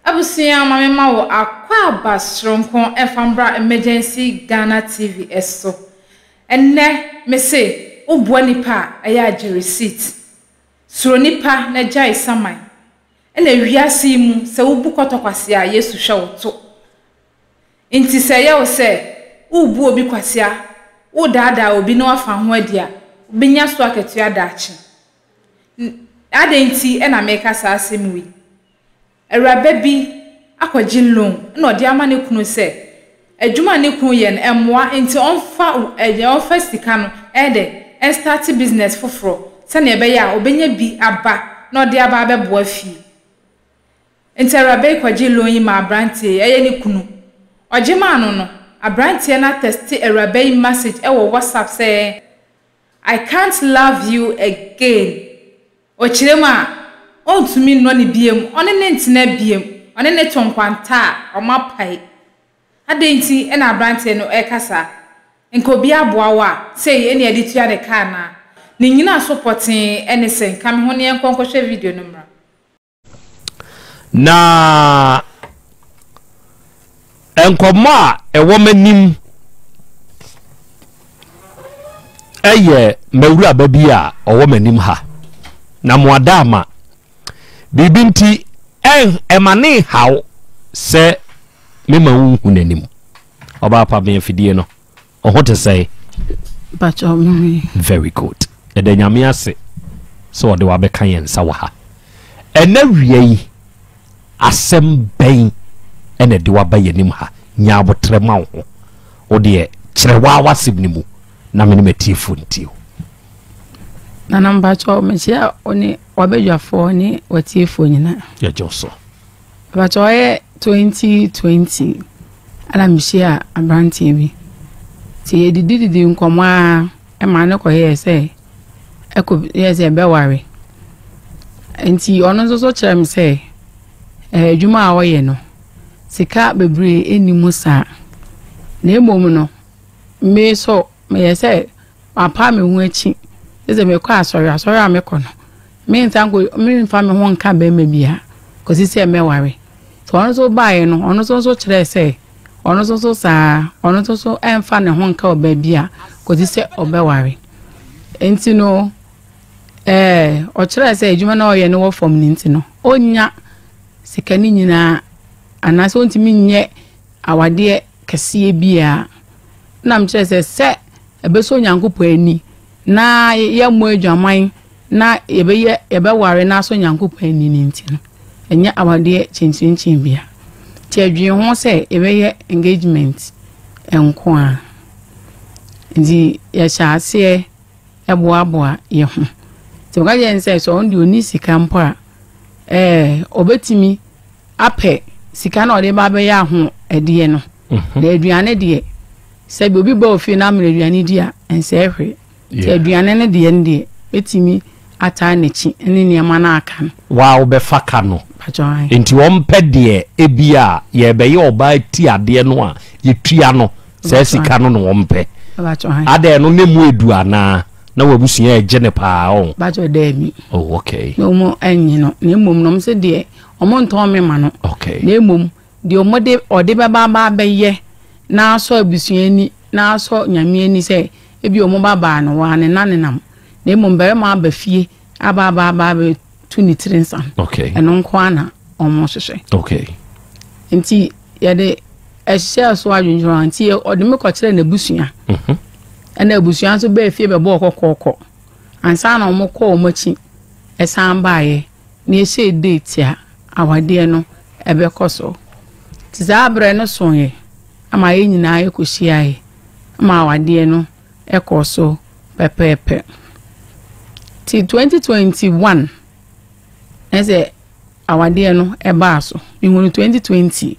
Abusua ma me ma wo akwaaba soronko ɛmfa mbra Emergency Ghana TV so. Ɛnnɛ me se wo boa nipa a ɛyɛ a gye receipt. Suro nipa na gyae saman. Ɛna wiase yi mu sɛ wo bu kɔtɔ kwasea a Yesu hwɛ wo to. Nti sɛ ɛyɛ wo sɛ wo rebu obi kwasea, wo redaadaa obi na wafa ho adi a, wobɛnya so akatua daakye. Adɛn nti na meka saa asɛm wei? Awuraba bi akɔgye loan na ɔde ama ne kunu sɛ adwuma a ne kunu yɛ no ɛmmoa nti ɔmfa ɔmfa sika no ɛyɛ dɛ ɛnstarte business foforɔ sɛnea ɛbɛyɛ a ɔbɛnya bi aba na ɔde aba abɛboa fie. Nti awuraba yi kɔgyee loan yi maa abranteɛ yi, ɛyɛ ne kunu. Ɔgye maa no no, abranteɛ no atɛste awuraba yi message wɔ WhatsApp sɛ I can't love you again. Ɔkyerɛ mu a, ɔntumi nnɔ no biom, ɔne no ntena biom, ɔne no to nkwanta a, wɔapae. Adɛn nti na aberanteɛ no reka saa? Nka obi aboa wo a, sei na yɛde tua ne ka anaa? Ne nnyinaso pɔtee ne sɛn? Ka me ho na yɛnkɔ nkɔhwɛ video no mmra. Na nkɔmmɔ a ɛwɔ m'anim yɛ m'awuraba bi a ɔwɔ m'anim ha na mo ada ama biribi nti ɛma ne haw sɛ mema wohu n'anim ɔbaa pa me afidie no Wo ho te sɛn? Mpakyɛw me ho ye. Very good. Yɛda Nyame ase sɛ ɔde wo abɛka yɛn nsa wɔ ha. Ɛnɛ wia yi, asɛm bɛn ɛna ɛde wo aba yɛn anim ha? Nya aboterɛ ma wo ho. Wo deɛ, kyerɛ wo ara w'asɛm no mu na me ne m'atiefoɔ ntie wo. Nana mpakyɛw mekyia wo ne w'abadwafoɔ ne w'atiefoɔ nyinaa. Yɛgye wo so. Mpakyɛ ɔyɛ 2020 ɛna mehyia aberanteɛ bi. Nti yɛdidididi nkɔmmɔ ara ɛma no kɔyɛɛ sɛ ɛkɔ yɛɛ sɛ yɛbɛware. Nti ɔno nso so kyerɛɛ me sɛ ɛɛ adwuma a ɔyɛ no sika bebree nni mu saa. Na mmom no me nso meyɛ sɛ Mapa me ho akyi. Gye sɛ mekɔ asɔre, asɔre a mekɔ no, mensan nkɔ, memfa me ho nka barima biara kɔsi sɛ mɛware. Nti ɔno nso baeɛ no, ɔno nso nso kyerɛɛ sɛ ɔno nso so saa, ɔno nso so ɛmfa ne ho nka ɔbaa biara kɔsi sɛ ɔbɛware. Nti no, ɛɛ ɔkyerɛɛ sɛ adwuma no a ɔyɛ no wɔ fam no nti no, ɔnnya sika no nyinaa anaasɛ ɔntumi nyɛ awadeɛ kɛseɛ biara. Ɛna mekyerɛ sɛ, sɛ ɛbɛsɔ Onyankopɔn ani na yɛmmɔ adwaman na yɛbɛyɛ yɛbɛware na asɔ Onyankopɔn ani no nti no, ɛnyɛ awadeɛ kyinkyinkyin bia. Nti ɛdwen ho sɛ yɛbɛyɛ engagement nko a. Nti yɛhyɛ aseɛ ɛboaboa yɛ ho. Nti meka kyerɛ no sɛ sɛ ɔno deɛ ɔnni sika mpo a, ɛɛ ɔbɛtumi apɛ sika na ɔde ba abɛyɛ ahoɔdeɛ no. Mhm. Na aduane deɛ, sɛbi obi ba ofie na amena aduane di a, ɛnsɛe hwee. Nti aduane no deɛ no deɛ, bɛtumi ataa n'akyi ne nneɛma no aka no. Waa wobɛfa ka no. Nti wɔmpɛ deɛ ebi a yɛbɛyɛ ɔbaa ti adeɛ no a yɛtua no saa sika no na wɔmpɛ. Adɛn no ne mu edu anaa na wabusua ɛgye ne paa ɔn. Bàtchɔ daabi. Oh okay. Na wɔn ɛnye no na mmom na wɔn sɛ deɛ wɔn ntɔn me ma no. Okay. Na mmom Deɛ wɔde ɔde bɛba aba abɛyɛ na asɔ abusua ani na asɔ Nyame ani sɛ ebia wɔn ba baa no waa ne na nenam na mmom barima aba fie aba aba aba abɛtu ne tiri nsa no okay. ɛno nko ara na wɔn hwehwɛ. Okay. Nti yɛde ɛhyɛɛ so adwendwene nti ɔde me kɔkyerɛ n'abusua mhm. ɛna abusua nso bɛɛ fie bɛbɔɔ kɔkɔɔkɔ ansa na wɔn kɔ wɔn akyi ɛsan baeɛ na yɛhyɛɛ date a awadeɛ no ɛbɛkɔ so. Nti saa berɛ no soeɛ ama yɛn nyinaa yɛkɔhyiaeɛ ma awadeɛ no ɛkɔɔ so pɛpɛɛpɛ. Nti 2021 na sɛ awadeɛ no ɛbaa so. Mehunu 2020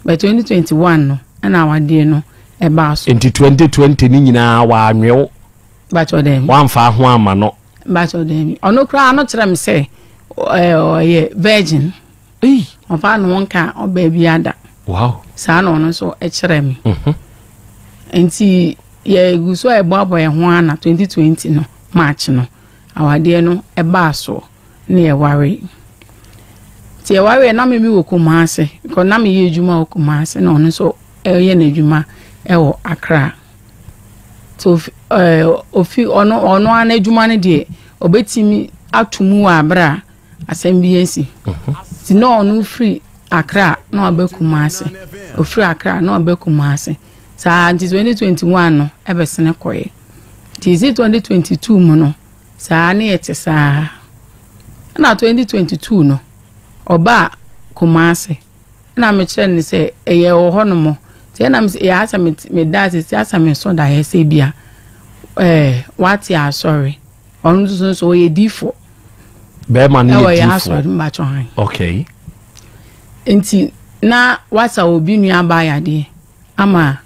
but 2021 no ɛna awadeɛ no ɛbaa so. Nti 2020 no nyinaa wɔanwe wo? Bakyɛ dɛn? Wɔamfa ho amma no? Bakyɛ dɛn? Ɔno koraa no kyerɛ me sɛ ɔyɛ virgin. Ei. Ɔmfa ne ho nka ɔbaa bi ada. Wow. Saa na ɔno nso kyerɛ me. Mhm. Nti yɛgu so a yɛboaboa yɛn ho ara na 2020 no March no awadeɛ no ɛbaa so na yɛware. Nti yɛwareɛ na me mewɔ Kumasi because na meyɛ adwuma wɔ Kumasi na ɔno nso ɛyɛ n'adwuma ɛwɔ Accra. Nti ofi ɛɛ ofi ɔno ɔno ara n'adwuma no deɛ ɔbɛtumi ato mu wɔ abere a asɛm bi asi. Nti na ɔno firi Accra na waba Kumasi. Ofiri Accra na waba Kumasi. Saa nti 2021 no ɛbɛsene kɔeɛ. Nti ɛsi 2022 mu no saa ne yɛte saa. Ɛna 2022 no ɔbaa Kumasi. Ɛna mekyerɛ no sɛ ɛyɛ wɔ hɔ nom. Nti ɛna me yɛ asɛ me meda ase sɛ asɛ me so daeɛ sɛ bi a ɛɛ wate asɔre. Ɔno nso nso ɔyɛ difoɔ. Bɛrima no yɛ difoɔ. Ɛwɔ yɛ asɔre mbatwɔ han. Okay. Nti na wasa obi nua baa yadeɛ ama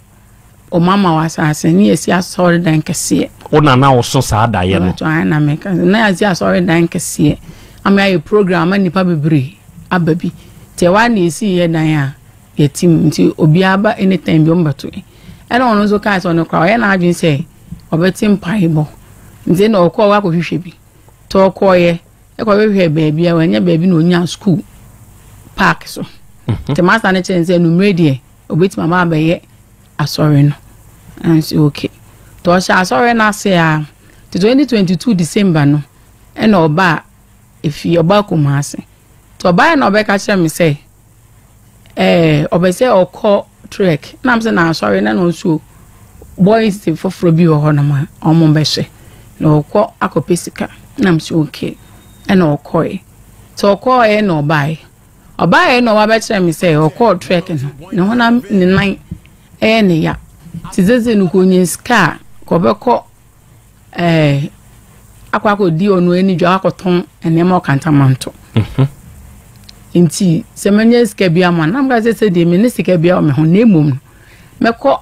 wɔn ama wɔ asase ne yɛsi asɔredan kɛseɛ. Wo na na woso saa daeɛ no? Mbatwɔ han na meka na yɛasi asɔredan kɛseɛ ama yɛayɛ program ama nnipa bebree aba bi. Nti ɛhɔ ara na yɛsii yɛ dan a yɛte mu nti obiara ba anytime bi wɔbɛto yɛn. Ɛna ɔno nso kaa sɛ ɔno koraa ɔyɛ n'adwene sɛ ɔbɛte mpaebɔ nti na ɔkɔɔ hɔ akɔhwehwɛ bi. Nti ɔkɔɔeɛ ɛkɔhwehwɛ baabi a wanya baabi na ɔnya school park so. Nti master no kyerɛ no sɛ anwummerɛ deɛ ɔbɛtumi aba abɛyɛ asɔre no. Ɛna okay. Nti ɔhyɛ asɔre no ase a nti 2022 December no ɛna ɔbaa efie ɔbaa Kumasi. Nti ɔbaeɛ na ɔbɛka kyerɛ me sɛ ɛɛ ɔpɛ sɛ ɔkɔ trek na sɛ na asɔre na na nso boys foforɔ bi wɔ hɔnom a wɔn bɛhyɛ na ɔkɔ akɔpɛ sika na sɛ okay ɛna ɔkɔɛ nti ɔkɔɛ na ɔbaeɛ ɔbaeɛ na ɔba bɛkyerɛ me sɛ ɔkɔɔ trek no ne honam ne nan ɛyɛ ne ya nti sese no kò nya sika a kò ɔbɛkɔ ɛɛ akɔ akɔdi ɔno ani dwa akɔtɔn nneɛma ɔkantamanto. Mhm. Nti sɛ manya sika bi ama no na meka sɛ sɛ deɛ me ne sika bi wɔ me ho na mmom no mɛkɔ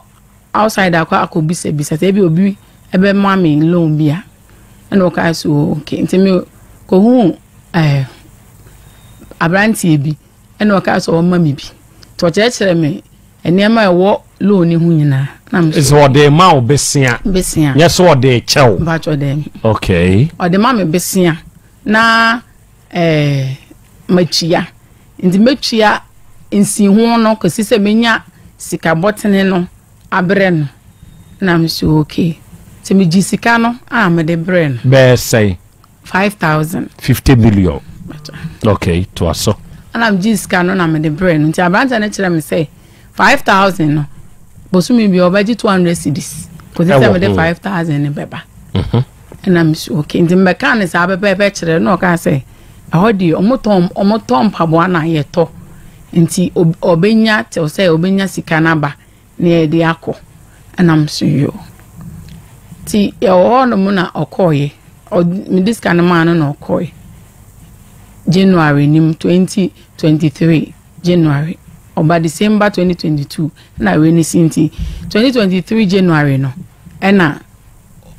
outside akɔ akɔbisabisa sɛ ebi obi ɛbɛma me loan bi a ɛna ɔkaa sɛ oh, okay nti me kɔhu ɛɛ aberanteɛ bi ɛna ɔkaa sɛ ɔma me bi nti ɔkyerɛkyerɛ me nneɛma a ɛwɔ loan ne ho nyinaa na me sɛ ɔde ma wo besia besia nyɛ sɛ ɔde kyɛw mpakyɛ dɛm okay ɔde ma me besia na ɛɛ matua nti mɛtua nsiho no kɔsi sɛ menya sika bɔtene no abrɛ no na me so okay nti megye sika no a mede brɛ no bɛɛ sɛn 5000 50 million okay toa so ɛna megye sika no na mede brɛ no nti aberanteɛ no kyerɛ me sɛ 5000 no bosome bi ɔbɛgye 200 cedis kɔsi sɛ mede 5000 no bɛba ɛna me so okay nti mbɛka ne saa pɛpɛɛpɛ kyerɛ na ɔka sɛ ɛhɔ deɛ ɔmotɔn ɔmotɔ mpaboa na yɛtɔ nti ɔbɛnya tew sɛ ɔbɛnya sika no aba na yɛde akɔ ɛna me so yo nti yɛwɔ hɔ nom na ɔkɔɔyɛ mede sika no maa no na ɔkɔɔyɛ January nim 2023 January ɔba December 2022 ɛna wei ne si nti 2023 January no ɛna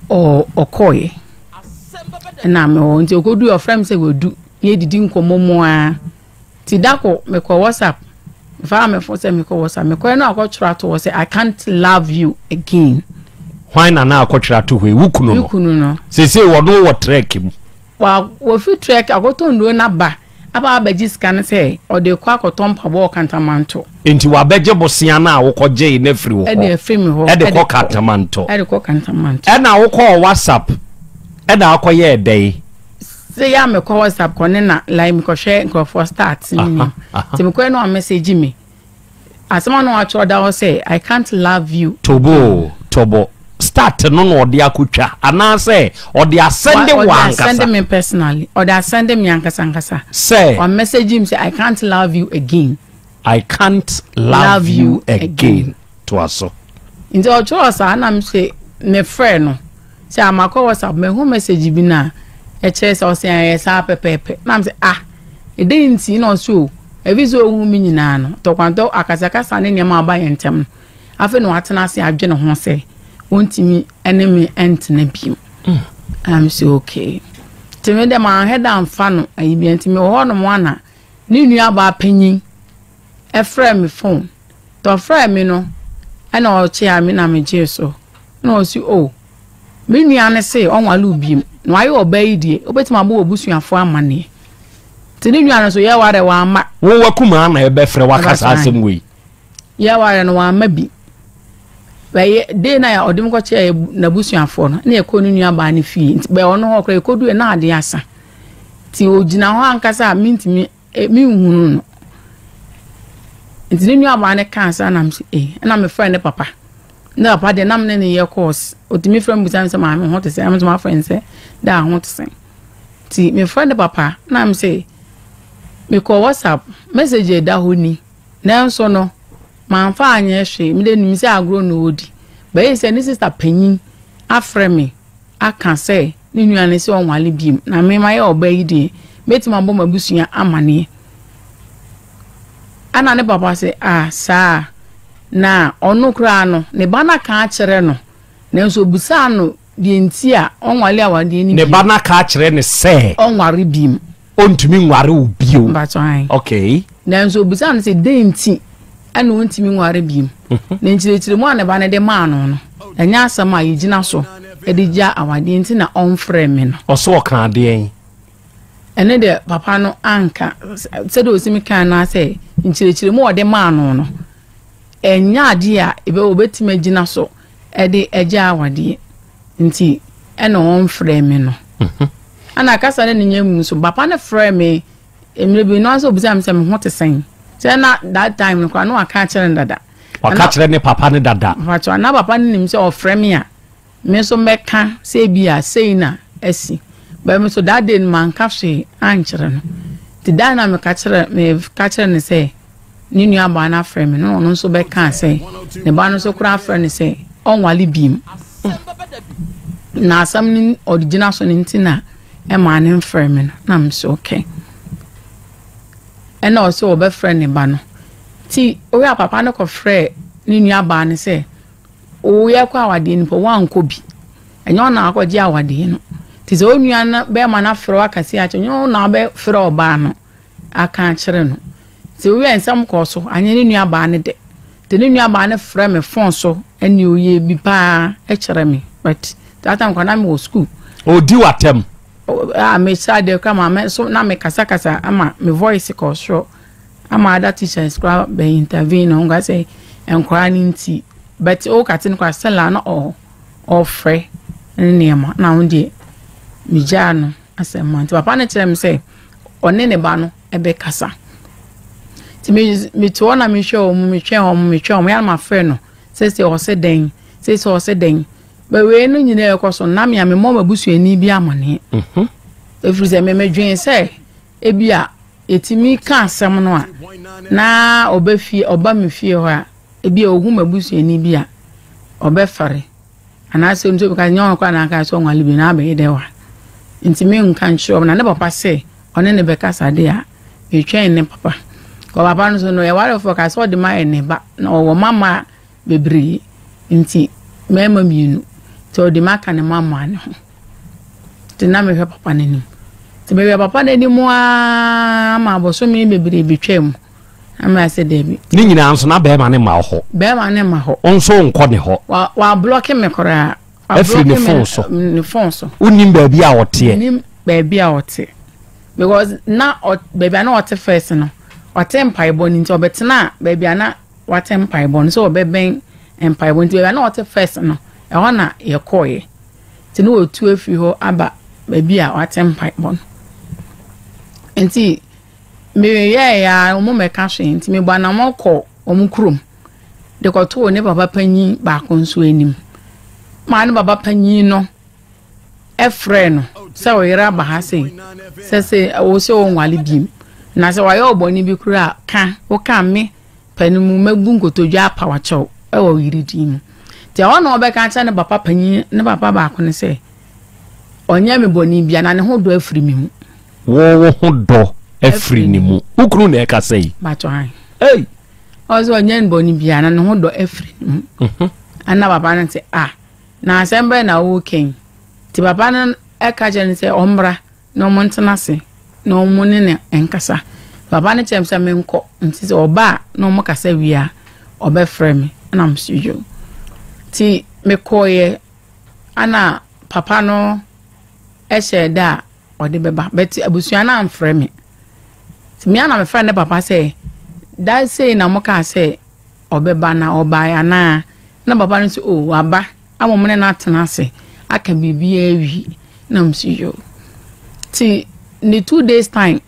ɔkɔɔyɛ ɛna mewɔ nti ɔkɔdu ɔfrɛ me sɛ wadu na yɛdidi nkɔmmɔ mu a nti dako mekɔ WhatsApp mfa mefo sɛ mekɔ WhatsApp mekɔɛ no akɔtwerɛ ato hɔ sɛ I can't love you again. Hwan na na akɔtwerɛ ato hɔ yi? Wo kunu no? Me kunu no. Seesei wɔno wɔ trek mu. Wa wɔfi trek akɔtɔ nnuro no aba aba abɛgye sika no sɛ ɔde kɔ akɔtɔ mpaboa wɔ Kantamanto. Nti wabɛgye bosea no a wokɔgyee no afiri wo hɔ. Ɛde afiri me hɔ. Ɛde kɔ Kantamanto. Ɛde kɔ Kantamanto. Ɛna wokɔɔ WhatsApp ɛna akɔyɛɛ dɛn? Sɛ yɛ a mekɔ WhatsApp kɔ ne na like mekɔhwɛ nkurɔfoɔ start ne nim. Nti mekɔɛ no a message me. Asɛm a na watwerɛ da hɔ sɛ I can't love you. Tobo tobo start no na ɔde akotwa anaasɛ ɔde asɛnde wɔ ankasa. Ɔde asɛnde me personally. Ɔde asɛnde me ankasa ankasa. Sɛ. Wa message me sɛ I can't love you again. I can't love, love you again. again. Toa so. Nti ɔtwerɛ saa na me sɛ mefrɛ no sɛ amakɔ WhatsApp mahu message bi na ɛkyerɛ sɛ ɔsɛ ɛyɛ saa pɛpɛɛpɛ na me sɛ ah ɛdɛn nti na ɔsɛ o ɛfi sɛ ɔhu me nyinaa no tɔkwantɔ akasakasa ne nneɛma aba yɛn ntam no afei na watena ase adwene ho sɛ wɔntumi ne me ntena bio na me sɛ okay nti me dɛ manhwɛ da mfa no ayi bia nti mewɔ hɔ nom ana ne nuabaa panyin ɛfrɛ me phone nti ɔfrɛ me no ɛna ɔkyea me na megyee so na ɔsi o me nua no se ɔnwale wo biem na wayɛ ɔbaa yi deɛ wobɛtumi abɔ w'abusuafoɔ amanneɛ. Nti ne nua no nso yɛware wamma. Wo w'akumaa na ɛbɛfrɛ waka saa asɛm wei. Yɛware no wamma bi. Bɛyɛ day na ɔde me kɔkyɛɛ n'abusuafoɔ no na yɛkɔɔ ne nua baa ne fie. Nti bɛyɛ ɔno hɔ koraa yɛkɔduiɛ na adeɛ asa. Nti ɔgyina hɔ ankasa a mentumi eh, menhunu no. Nti ne nua baa no kaa saa na mese eh, ɛna mefrɛ ne papa. Ne papa deɛ na me ne no yɛ course. Ɔtumi frɛ me bisa me sɛ maame ho te sɛn, ɛna me nso mafrɛ no sɛ daa ho te sɛn. Nti mefrɛ ne papa na mese mekɔ WhatsApp message a ɛda hɔ ni. Nanso no, mamfa anyɛ hwee. Me deɛ nim sɛ agorɔ na ɔredi. Bɛyɛ sɛ ne sista panyin afrɛ me aka sɛ ne nua no sɛ ɔnwale biom. Na me mayɛ ɔbaa yi deɛ, mɛtumi abɔ m'abusua amaneɛ. Ɛna ne papa sɛ, ah, saa. Na ɔno koraa no, ne ba no aka akyerɛ no. Nanso obisaa no deɛ nti a ɔnwale awadeɛ no Ne bio. ba no aka akyerɛ no sɛ. Ɔnware biom. Ɔntumi nware wo bio. Mpakyɛ ae. Okay. Nanso obisaa no sɛ dɛn nti na ɔntumi nware biom. Na nkyerɛkyerɛmu a ne ba no de maa no no, ɛnyɛ asɛm a yɛgyina so de gya awadeɛ nti na ɔmfrɛɛ me no. Ɔse ɔkaa deɛn? Ɛno deɛ papa no anka. Sɛdeɛ ɔsi me kan no ara sɛ nkyerɛkyerɛmu a ɔde maa no no, ɛnyɛ adeɛ a ɔbɛtumi agyina so de agya awadeɛ nti ɛna ɔmfrɛɛ me no. Ɛna kasa no ne nyɛ mu nso, papa no frɛɛ me mmerɛ bi no ara sɛ ɔbisaa me sɛ me ho te sɛn. Sɛ na that time no koraa na waka akyerɛ no dada. Waka kyerɛ ne papa no dada. Mpakyɛw, na papa no nim sɛ ɔfrɛ me a, me nso mɛka sɛ ebi a sei na asi. But me nso that day no manka hwee ankyerɛ no. Nti da na meka kyerɛ meka kyerɛ no sɛ ne nuabaa no afrɛ me no, ɔno nso bɛkaa sɛ ne ba no nso koraa afrɛ no sɛ ɔnwale biem. Na asɛm no ɔde gyina so no nti na ɛmaa no mfrɛ me no. Na me so okay. Ɛna ɔsɛ ɔbɛfrɛ ne ba no. Nti owia papa no kɔfrɛ ne nuabaa no sɛ woyɛ kɔ awadeɛ no mpo woankɔ bi. Ɛnyɛ wo na wakɔgye awadeɛ no. Nti sɛ wo nua no bɛrima no afrɛ wo aka sei akyerɛ ɛnyɛ wo na wobɛfrɛ ɔbaa no aka akyerɛ no. Nti woyɛ nsɛm kɔɔ so, anyɛ ne nua baa no dɛ. Nti ne nua baa no frɛ me phone so ɛne ɔyɛ bi paa kyerɛ me. But that time koraa na mewɔ school. Ɔdi w'atɛm? A mehyɛ adeɛ koraa ma me so na mekasakasa ama me voice kɔɔ soro. Ama other teachers koraa bɛ intervene na wɔn ka sɛ nkwadaa no nti but o kate no koraa still a na ɔ ɔfrɛ ne nneɛma na wɔn deɛ megyaa no asɛm ma nti papa no kyerɛ me sɛ ɔne ne ba no ɛbɛkasa nti me mete hɔ na mehwɛ wɔn metwɛn wɔn metwɛn wɔn yɛn ma frɛ no sɛ sɛ ɔsɛ dɛn sɛ sɛ ɔsɛ dɛn bɛwee no nyinaa ɛkɔ so nam ya memmɔ m'abusuani bi amaneɛ ɛfiri sɛ memedwen sɛ Ebia yɛtumi ka asɛm no a, na ɔba fie, ɔba me fie hɔ a, ebia ɔhu m'abusuani bi a, ɔbɛfɛre. Anaasɛ nso bɛka nyɛ ɔno koraa na aka sɛ ɔnwale bi na abɛyɛ dɛ wa. Nti menka nkyerɛ ɔmo na ne papa sɛ ɔne ne bɛkasa de a, metwɛn ne papa. Kɔ papa no so no, yɛwarefoɔ ka sɛ ɔde ma yɛ ne ba na ɔwɔ mama bebree nti mmarima mmienu nti ɔde me aka ne mma no ho nti na mehwɛ papa no anim nti mehwɛ papa no anim aa ma abosome bebree betwa mu na mɛ sɛ daabi. Ne nyinaa nso na bɛrima no ma hɔ. Bɛrima no ma hɔ. Nso nkɔ ne hɔ. Wa wa blɔke me koraa. Afiri ne fon so. Ne fon so. Wonim baabi a ɔteɛ. Nim baabi a ɔte because na ɔ baabi a na ɔte first no ɔte mpaebɔ no nti ɔbɛtena baabi a na. Wate mpaebɔ no sɛ ɔbɛbɛn mpaebɔ nti baabi a na ɔte first no ɛhɔ na yɛkɔeɛ nti na wɔtu afiri hɔ aba baabi a wate mpaebɔ no nti meyɛɛ ya wɔn mmɛka hwee nti mebɔ anamɔ kɔ wɔn kurom de kɔtoo ne papa panyin baako nso anim maa ne papa panyin no frɛɛ no sɛ ɔyere aba ha sei sɛ sɛ wo sɛ ɔnwale biem na sɛ wayɛ ɔbɔne bi koraa ka woka me pɛ no mu mɛbu nkotodwe apa wakyɛw wɔ ɔyere din mu nti ɛhɔ na ɔbɛka akyerɛ ne papa panyin ne papa baako no sɛ ɔnyɛ me bɔne bia na ne ho dɔ afiri me mu. Wo wo ho dɔ afiri ne mu. Wo kunu na ɛkasa yi. Batɔ han. Ei. Ɔsɛ ɔnyɛ ne bɔne bia na ne ho dɔ afiri ne mu. Mhm. Ɛna papa no sɛ ah Na asɛm bɛn na woreka yi? Nti papa no ka kyerɛɛ no sɛ ɔmmra na wɔntena ase na wɔne no nkasa. Papa no kyerɛɛ me sɛ menkɔ, nti sɛ ɔba a na wɔkasa wie a, ɔbɛfrɛ me. Ɛna mese yo. Nti mekɔeɛ ɛna papa no hyɛɛ da a ɔde bɛba but abusua no amfrɛ me. Nti me ara na mefrɛɛ ne papa sɛ, da sei na mokaa sɛ ɔbɛba na ɔbaeɛ anaa? Na papa no sɛ, o waba ama mo ne no atena ase aka biribiara awie. Na mese yoo. Nti ne 2 days time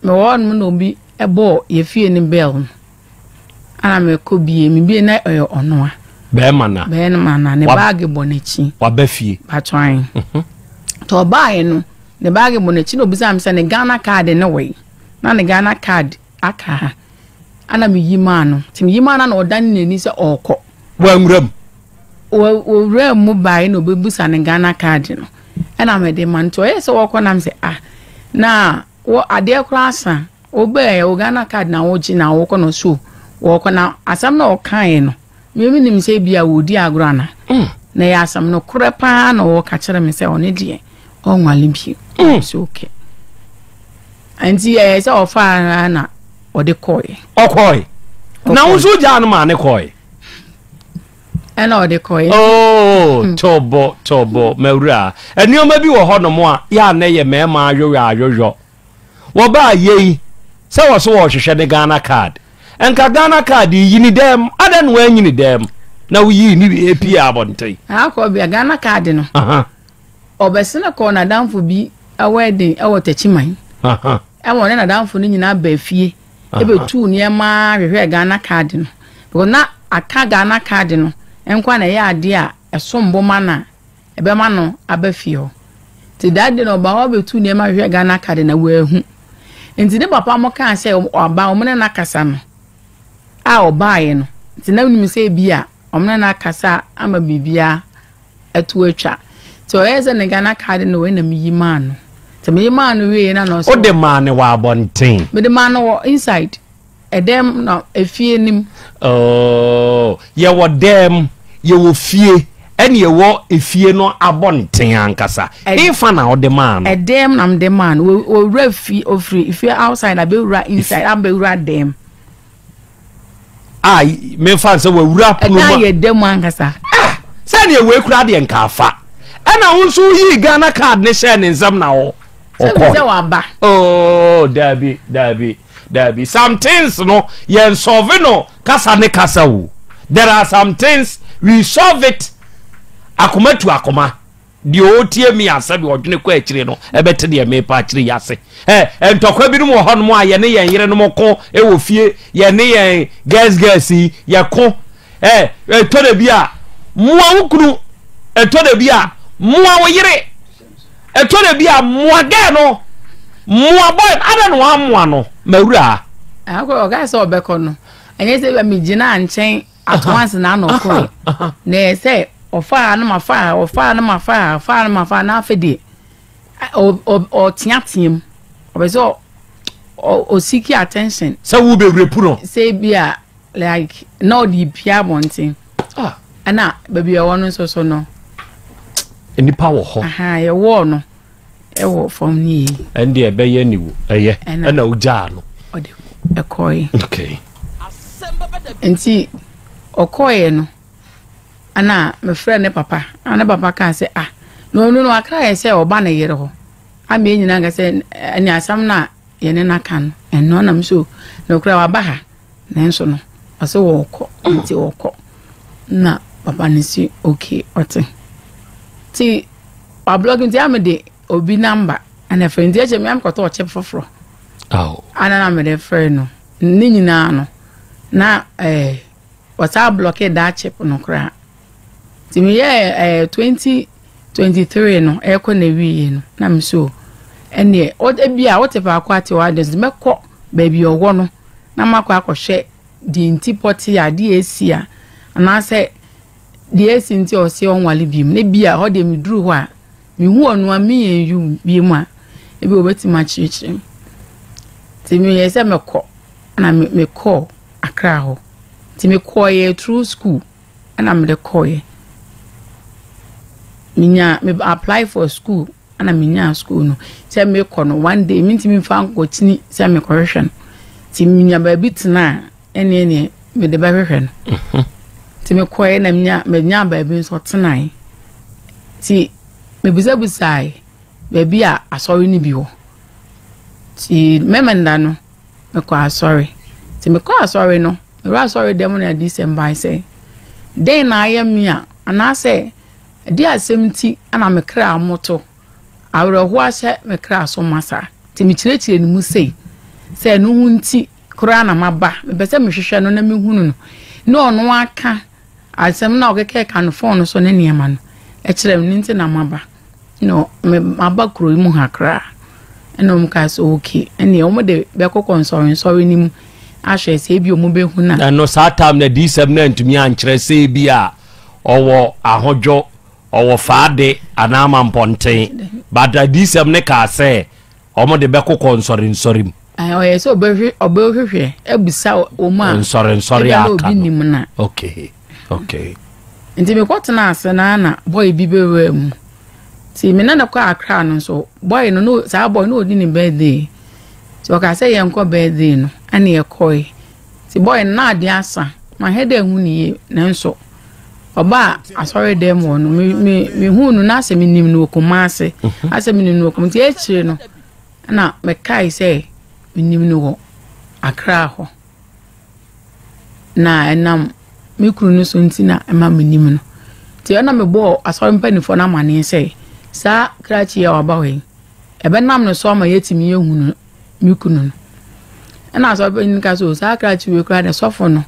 mewɔ hɔnom na obi bɔɔ yɛ fie no bell no. Ana mekɔ bie, mebie na ɛyɛ ɔnoa. Bɛrima na. Bɛrima na ne baage bɔ n'akyi. Waba fie. Batwan. Nti ɔbaeɛ no, ne baage bɔ n'akyi na obisaa me sɛ ne Ghana card ne wɔ yi. Na ne Ghana card aka ha. Ana meyi maa no. Nti meyi maa no na ɔdane n'ani sɛ ɔrekɔ. Wanwura mu. Wɔwura mu baeɛ na ɔbɛbusa ne Ghana card no. Ɛna mede ma no. Nti ɔyɛ sɛ ɔrekɔ na mesɛ ah na wɔ adeɛ koraa asa. Wobɛɛ wo Ghana card na wogye na wokɔ no so wɔkɔ na asɛm na ɔkaeɛ no me menim sɛ bi a wɔdi agorɔ ana mm. Na ɛyɛ asɛm no korɛ paa na ɔka kyerɛ me sɛ ɔne deɛ ɔnwale bio mm. So okay, nti ɛyɛ sɛ ɔfaa na ɔde kɔɛ. Ɔkɔɛ na wo nso gyaa no maa ne kɔɛ. Ɛna ɔde kɔɛ. Oh, tɔbɔ tɔbɔ mawura, nneɛma bi wɔ hɔnom a yɛ a na yɛ mmarima ayoyɔ ayoyɔ. Wɔbaa yei sɛ wɔ so wɔrehwehwɛ ne Ghana card. Nka Ghana card yi yi ne dɛm, adɛn na wanyi ne dɛm na woyii ne pie abɔnten? Akɔ bia Ghana card no. Ɔbɛsene kɔɔ n'adamfo bi wedding wɔ Takyiman. Ɛma ɔne n'adamfo no nyinaa baa fie ɛbɛtuu nneɛma hwehwɛɛ Ghana card no. Because na aka Ghana card no nko na ɛyɛ adeɛ a ɛsom bo ma no a ɛbɛma no aba fie hɔ. Nti that day no ɔba hɔ bɛtu nneɛma hwehwɛ Ghana card na wanhu. Nti ne papa mo kaa sɛ ɔba wɔn ne no akasa no a ɔbaeɛ no. Nti na menim sɛ ebi a wɔn ne no akasa ama biribiara ɛto atwa. Nti ɔyɛɛ sɛ ne Ghana card no wei na meyi maa no. Nti meyi maa no wieɛ na na ɔsɛ. Wode maa no wɔ abɔnten? Mede maa no wɔ inside. Ɛdɛm na efie nim. Oh, yɛwɔ dɛm, yɛwɔ fie, ɛne yɛwɔ efie no abɔnten ankasa. Hefa na ɔde maa no? Ɛdɛm na mede maa no. Owura fie, ofiri fie outside abɛwura inside, abɛwura dɛm. A memfa nsɛ wawura pono mu. Ɛdan yɛ dɛm ankasa. Ah, sɛdeɛ wei kura deɛ nka afa. Ɛna wo nso yii Ghana card ne hyɛɛ ne nsam na ɔkɔ. Sɛ waba. Oh, dabi, dabi. Dabi, some things no yɛn solve no kasa ne kasa o. There are some things we solve it akoma tu akoma. Deɛ ɔretie mi a sɛdeɛ ɔdwene kɔ akyire no ɛbɛte deɛ mepa akyire yi ase. Ɛ ntɔkwa binom wɔ hɔnom a yɛne yɛn yerenom ko wɔ fie, yɛne yɛn girls girls yi yɛko. Ɛ ɛtɔ da bi a mmoa wo kunu, ɛtɔ da bi a mmoa wo yere. Ɛtɔ da bi a mmoa gɛɛ no, mmoa bɔe no, adɛn na wammoa no, m'awuraa? Akɔ ɔkaa sɛ ɔbɛkɔ no, ɛnyɛ sɛ bia megyinaa nkyɛn at once na na ɔkɔe. Na ɛyɛ sɛ ɔfaa no ma faa, ɔfaa no ma faa, ɔfaa no ma faa, na afei deɛ ɔteateam. Ɔpɛ sɛ ɔsiki attention. Sɛ wo bɛwurapu no. Sɛ bi a like na ɔde pia abɔnten. Ah. Ɛna baabi a ɛwɔ no nso so no. Nnipa wɔ hɔ. Aha, yɛwɔɔ no ɛwɔ fam no yie. Ɛnde ɛbɛyɛ ne wu ɛyɛ ɛna ogyaa no. Ɔde ɛkɔe. Okay. Nti ɔkɔeɛ no ɛna mefrɛ ne papa ɛna ne papa kaa sɛ ah na ɔno no akra yɛ sɛ ɔba ne yere hɔ ama yɛn nyinaa nka sɛ ɛne asɛm no a yɛne no aka no ɛno nam so na ɔkura waba ha. Nanso no, ɔse wɔɔkɔ, nti ɔkɔ. Na papa no si okay, ɔte. Nti wablɔk nti a mede obi namba ɛna frɛ nti ɛkyɛ me a mekɔtɔ ɔkyɛ foforɔ. Ana na mede frɛ no. Ne nyinaa no, na ɛɛ ɔsaa blɔke daa chip no koraa. Nti meyɛɛ ɛɛ 2023 no ɛrekɔ na wieɛ no, na me so ɛneɛ ebi a wote faako ate hɔ ade nso mɛkɔ baabi ɔwɔ no na makɔ akɔhwɛ deɛ nti pɔtee a adeɛ asi a anaasɛ deɛ asi nti a ɔse ɔnwale biom na bi a hɔ deɛ meduru hɔ a mehu ɔno a me and you biom a ebi wɔbɛtumi akyerɛkyerɛ mu. Nti meyɛ sɛ mɛkɔ na mekɔɔ Accra hɔ. Nti mekɔɔyɛ through school ɛna mede kɔɔyɛ. Menya me apply for school ɛna menyaa school no sɛ mekɔ no one day mentumi mfa nkɔkyini sɛ mekɔhwehwɛ no. Nti menya baabi tena a ɛneɛ neɛ mede bɛhwehwɛ no. Nti mekɔɛ na menya menya baabi nso tenae. Nti mebisabisae baabi a asɔre no bi wɔ. Nti mɛmɛnda no. mekɔ asɔre. Nti mekɔ asɔre no, mewura asɔre dɛm na adiyisɛm bae sɛ, dɛn na ayɛ me a, anaasɛ ɛde asɛm nti na me kra moto, awerɛhoɔ ahyɛ me kra so ma saa. Nti mekyerɛkyerɛ ne mu sei, sɛ ɛno ho nti koraa na maba, mepɛ sɛ mehwehwɛ no na mehunu no, na ɔno aka asɛm no a ɔkeka no fon no so ne nneɛma no kyerɛ me, no nti na maba. Na me maba kuro yi mu ha koraa. Ɛna wɔn kaa sɛ okay, ɛnneɛ wɔn de bɛkɔkɔ nsɔrensɔre no mu ahwɛ sɛ ebi wɔn bɛhu na. Ɛno saa time na adiyisɛm no antumi ankyerɛ sɛ ebi a ɔwɔ ahodwo, ɔwɔ faade anaa amampɔnten. But adiyisɛm no kaa sɛ Wɔn de bɛkokɔ nsɔrensɔre mu. Ɔyɛ sɛ ɔbɛhwɛ ɔbɛhwehwɛ abisa wɔn a nsɔrensɔre aka no obi nim na. Okay okay. Nti mekɔ tena ase na na boy bi bɛwura mu. Nti me ne no kɔ Accra no nso boy no no saa boy no ɔdi ne birthday. Nti ɔka sɛ yɛnkɔ birthday no ɛna yɛkɔe. Nti boy no na adeɛ asa mahwɛ dɛ hu ne yie nanso ɔbaa asɔre dɛm hɔ no me me mehuu no na asɛ menim no wɔ Kumasi mhm. asɛ menim no wɔ Kumasi nti akyire no na mekae sɛ menim no wɔ Accra hɔ na ɛnam me kunu no so nti na ɛma menim no nti ɛna mebɔɔ asɔre mpanimfoɔ no amaneɛ sɛ saa krakye a waba hɔ yi ɛbɛnam no so ama yɛatumi ahunu me kunu no. Ɛna asɔrepanyin no ka sɛ, o saa krakye wei koraa de sɔfo no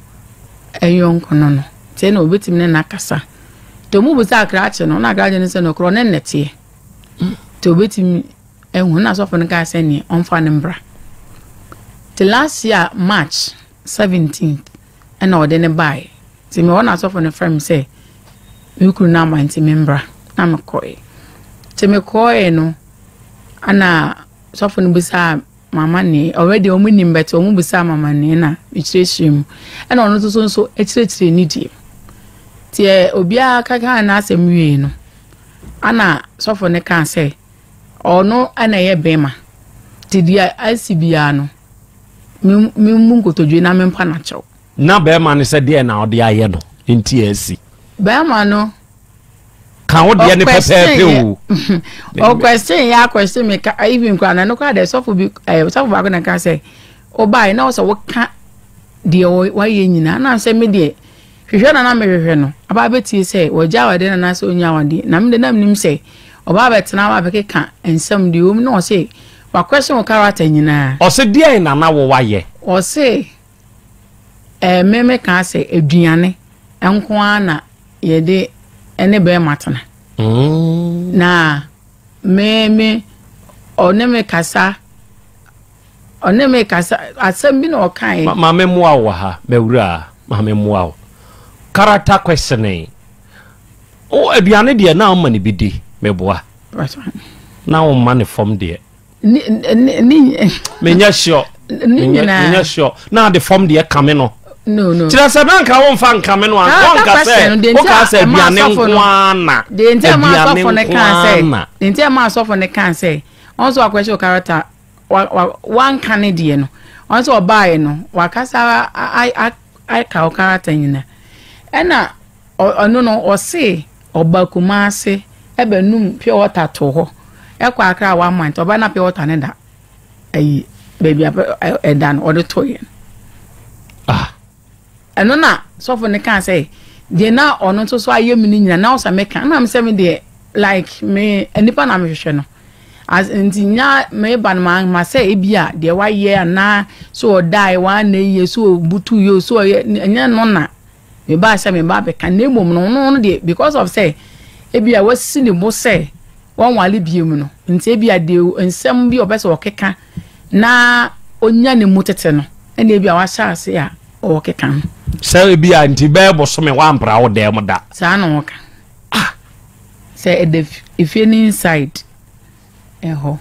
yɔnko no no, nti ɛna obetumi ne no akasa. Nti ɔmo bisaa krakye no, na krakye no sɛ nokorɛ ɔne no teɛ. Nti obetumi ahu, na sɔfo no kaa sɛ neɛ ɔmfa no mbra. Nti last year March 17th ɛna ɔde no baeɛ. Nti mewɔ na sɔfo no frɛ me sɛ me kunu no ama nti membra, na mekɔe. Nti mekɔe no, ɛna Sɔfo no bisaa m'amanneɛ. Already wɔn nim bɛte wɔn bisaa m'amanneɛ na mekyerɛkyerɛ mu. Ɛna ɔno nso so nso kyerɛkyerɛ ne deɛ. Nti ɛ obiara kaka n'asɛm wie no, ana sɔfo no kaa sɛ ɔno na ɛyɛ bɛrima. Nti deɛ asi biara no, memmu nkotodwe na mempa no akyɛw. Na bɛrima no sɛ deɛ na ɔde ayɛ no nti asi. Bɛrima no ka wo deɛ ne pɛpɛɛpɛ o. ɔkwɛsten yɛ akwɛsten mi ka even kura na ɛno kura deɛ sɔfo bi ɛɛ sɔfo baako na ka sɛ ɔbaa yi na ɔsɛ wɔka deɛ wayɛ nyinaa na sɛ mi deɛ hwehwɛ na na mi hwehwɛ no aba abɛtie sɛ wɔgya awadeɛ na na sɛ onya awadeɛ na mi de na mi nim sɛ ɔbaa abɛtena aba abɛkeka nsɛm deɛ wɔm na ɔsɛ wakwɛsten wɔ character nyinaa. Ɔsɛ deɛ na na wɔ wayɛ. Ɔsɛ ɛɛ mɛmɛ ka sɛ aduane nko ara na. yɛde ne bɛrima tena. Mm. Na me me ɔne me kasa ɔne me kasa asɛm bi na ɔkae. Ma maame mmoa wo wɔ ha mawura maame mmoa wo character questioning o aduane deɛ na ɔma ne bi di meboa na ɔma ne fam deɛ. Ne ne ne. Menyɛ sure. Ne nyinaa. Menyɛ sure. Na ade fam deɛ kame no. No no. Kyerɛ sɛ na nka womfa nkame no anka ɔnka sɛ woka sɛ aduane nko ara na. Deɛ nti ɛma asɔfo no kaa sɛ. Deɛ nti ɛma asɔfo no kaa sɛ ɔn sɛ wakɔhyɛ karata wa wa wanka ne deɛ no ɔn sɛ ɔbaeɛ no wakasa aka wo karata nyinaa ɛna Ɔno no ɔse ɔba Kumase bɛnum pure water to hɔ ɛkɔ Accra one month ɔba na pure water no da ayi baabi a ɛda no ɔde to yɛ no. Ah. Ɛno na sɔfo no kaa sɛ deɛ na ɔno nso so ayɛ mi no nyina na ɔsɛ meka na mesɛ me deɛ like me nipa na mehwehwɛ no as nti nya meba no ma ma sɛ ebi a deɛ wayɛ anaa so ɔdae wɔn na yie so ɔbutu yie so ɔyɛ ɛnyɛ no na Mebaa sɛ meba abɛka na mmom no ɔno no deɛ because of sɛ ebia wasi ne bo sɛ wɔnwale biom no nti ebia deɛ nsɛm bi a ɔpɛ sɛ ɔkeka na ɔnya ne mu tete no ɛna ebia wahyɛ ase a ɔrekeka no. Sɛ ebia nti bɛyɛ bosome wampra wo dan mu da. Saa na ɔka. Ah! Sɛ ɛda efie no inside. Ɛhɔ.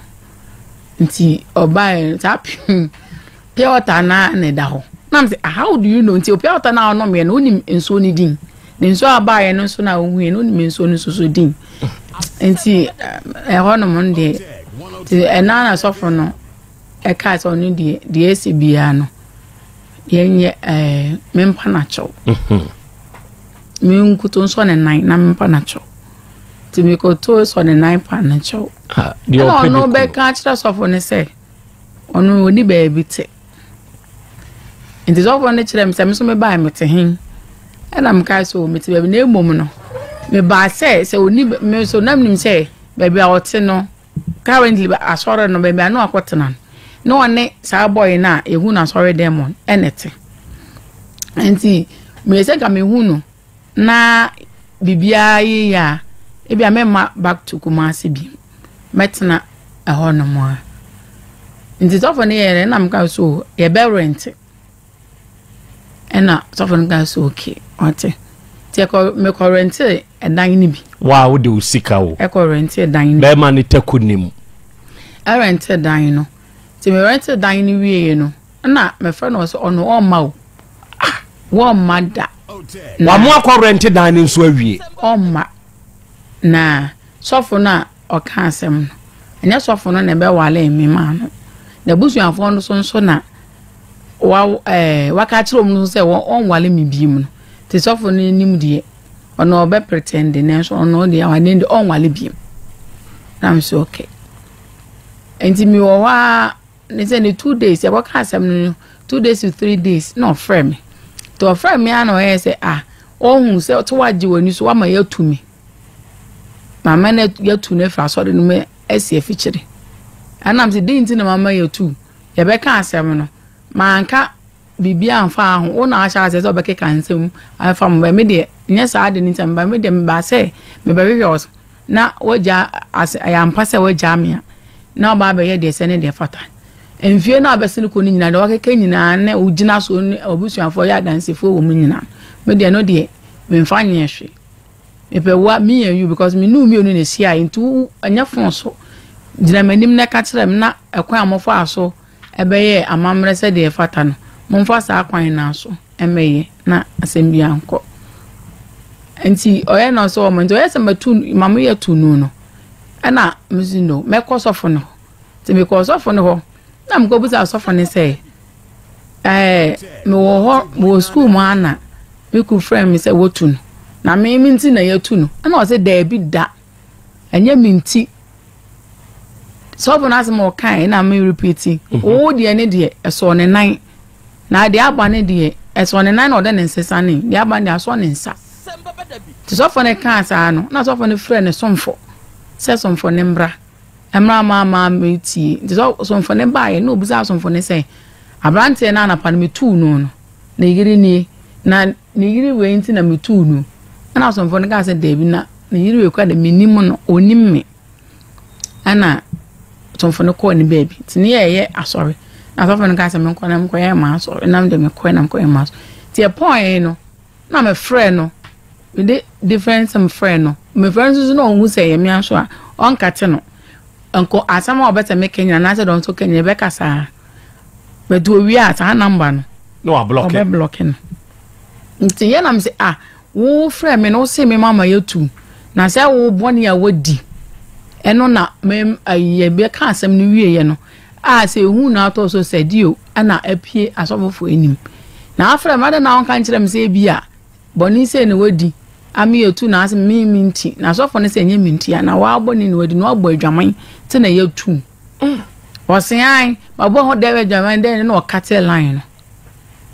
Nti ɔbaeɛ saa pure water naa na ɛda hɔ. Na m sɛ ah, how do you know? Nti pure water naa ɔnomyɛ no wonim nsuo no din. Na nsuo a ɔbaeɛ no nso na wohuiɛ no wonim nsuo no nso so din. Nti ɛhɔ nom no deɛ nti ɛna na sɔfo no ɛkaa sɛ ɔno deɛ deɛ ɛsi biara no yɛnyɛ ɛɛ mempa no akyɛw. Mhm. Me nkuto nsɔ ne nan na mempa no akyɛw. Nti mekɔtoo sɔ ne nan pa no kyɛw. Ah, Ɛna ɔno bɛka akyerɛ sɔfo no sɛ ɔno ɔni baabi te. Nti sɔfoɔ no kyerɛɛ me sɛ me nso mebaeɛ mete he? Ɛna mekae sɛ o mete baabi na mmom no mebaa sɛ sɛ ɔni me nso na menim sɛ baabi a ɔte no currently asɔre no baabi a na wakɔtena no na ɔne saa boy no a yɛhu no asɔre dɛm mu no ɛna ɛte. Nti meyɛ sɛ nka mehu no na biribiara yɛ yie a ebia mɛmma back to Kumasi bio mɛtena ɛhɔ nom a. Nti sɔfo no yɛɛ dɛ na meka so yɛbɛ rent ɛna sɔfo no ka so okay ɔte nti ɛkɔ mekɔ rente ɛdan no bi. Waa wode wo sika o. Ɛkɔ rente dan no. Bɛrima ne taku nim. Ɛrente dan no nti me rente dan no wieɛ no ɛna mefrɛ no ɔsɛ ɔno ɔmma o. Ah wɔmma da. Na Wamo akɔ rente dan no nso awie. Ɔmma na sɔfo no a ɔka asɛm no ɛnyɛ sɔfo no na ɛbɛwale me maa no. N'abusuafoɔ no so nso na wa ɛɛ waka akyerɛ wɔn nso sɛ wɔnwale me biem no. Te sɔfo no anim deɛ ɔno ɔbɛ pretend nanso ɔno deɛ ɔne deɛ ɔnwale biem. Na me so okay. Nti mi wɔ hɔ ara ne sɛ ne 2 days yɛkɔka asɛm no, 2 days to 3 days na ɔfrɛ me. Nti ɔfrɛ me ara na ɔyɛ sɛ ah ɔhu sɛ ɔte wagye w'ani so wama yɛatu me. Mama no yɛatu no afiri asɔre no mu asi afikyire. Ɛnam sɛ den nti na mama yɛatu yɛbɛka asɛm no manka biribi amfa ho wo na ahyɛ aseɛ sɛ ɔbɛkeka nsɛm afa mo bɛ me deɛ nyɛ saa de ne nsɛm ba me deɛ mebaa sɛ mebɛhwehwɛ wo na wagya ase ɛyɛ ampa sɛ wagya me a na ɔba abɛyɛ deɛ sɛ ne deɛ fata mfie no a bɛsene kɔ no nyinaa deɛ wakeka nyinaa ne wogyina so ne abusuafoɔ yɛ adansefoɔ wɔ mu nyinaa me deɛ no deɛ memfa nyɛ hwee. Mepɛ wo me and you because me ne wo mmienu na ɛhyiaeɛ nti wo ɛnyɛ phone so gyina m'anim na ɛka kyerɛ me na ɛkwan a mofaa so ɛbɛyɛɛ amammerɛ sɛdeɛ ɛfata no momfa saa kwan no so ɛmɛyɛ na asɛm bi ankɔ. Nti ɔyɛ na ɔsɛ ɔmo nti ɔyɛ sɛ matu ma mo yɛ tu no no ɛna mesi no mɛkɔ sɔfo no hɔ. Nti mekɔɔ sɔfo no hɔ na mekɔbisa sɔfo no sɛ ɛɛ mewɔ hɔ mewɔ sukuu mu ana me kunu frɛ me sɛ wotu no na me me nti na yɛtu no ɛna ɔsɛ daabi da ɛnyɛ me nti. Sɔfo no asɛm a ɔkae na me repeat wo deɛ ne deɛ ɛsɔɔ ne nan na deɛ aba ne deɛ ɛsɔɔ ne nan na ɔde ne nsa sane deɛ aba ne deɛ asɔ ne nsa. Nti sɔfo no kaa saa no na sɔfo no frɛ ne somfo sɛ somfo ne mbra mmra ma ma metie. Nti sɛ somfo no baeɛ na obisa somfo no sɛ aberanteɛ no anapa no metuu no no ne yere nie na ne yere wei nti na metuu no. Ɛna asomfo no kaa sɛ daabi na ne yere wei kora de menim no ɔnim me. Ɛna somfo no kɔɔ ne baabi nti ne yɛyɛ asɔre na asɔfo no kaa sɛ menkɔ na menkɔyɛ ma asɔre na mede mekɔɛ na mekɔyɛ ma asɔre. Nti ɛpɔn no na mefrɛ no mede different sɛ mefrɛ no mefrɛ no nso na ɔhu sɛ ɛyɛ me aso a ɔnkate no nko asɛm a ɔbɛsɛ meka nyina anaasɛ dɔn nso ka nyina ɛbɛka saa but owie a saa number no na wablɔke ɔbɛblɔke no. Nti yɛ nam sɛ ah wo frɛ me no wo se me mama yɛtu na sɛ wo bɔne a wadi ɛno na me ayi yɛbɛka asɛm no wieɛ no a sɛ ehu na atɔ so sɛ dio ɛna apue asɔfofoɔ anim na afrɛ me adɛn na wonka nkyerɛ me sɛ ebi a bɔne sei na wadi ame yɛtu na asɛ me me nti na asɔfo no sɛ ɛnyɛ me nti a na wabɔne na wadi na wabɔ adwaman nti na yɛtu ɔse an mabɔ ho dɛ adwaman dɛn na ɔkate line no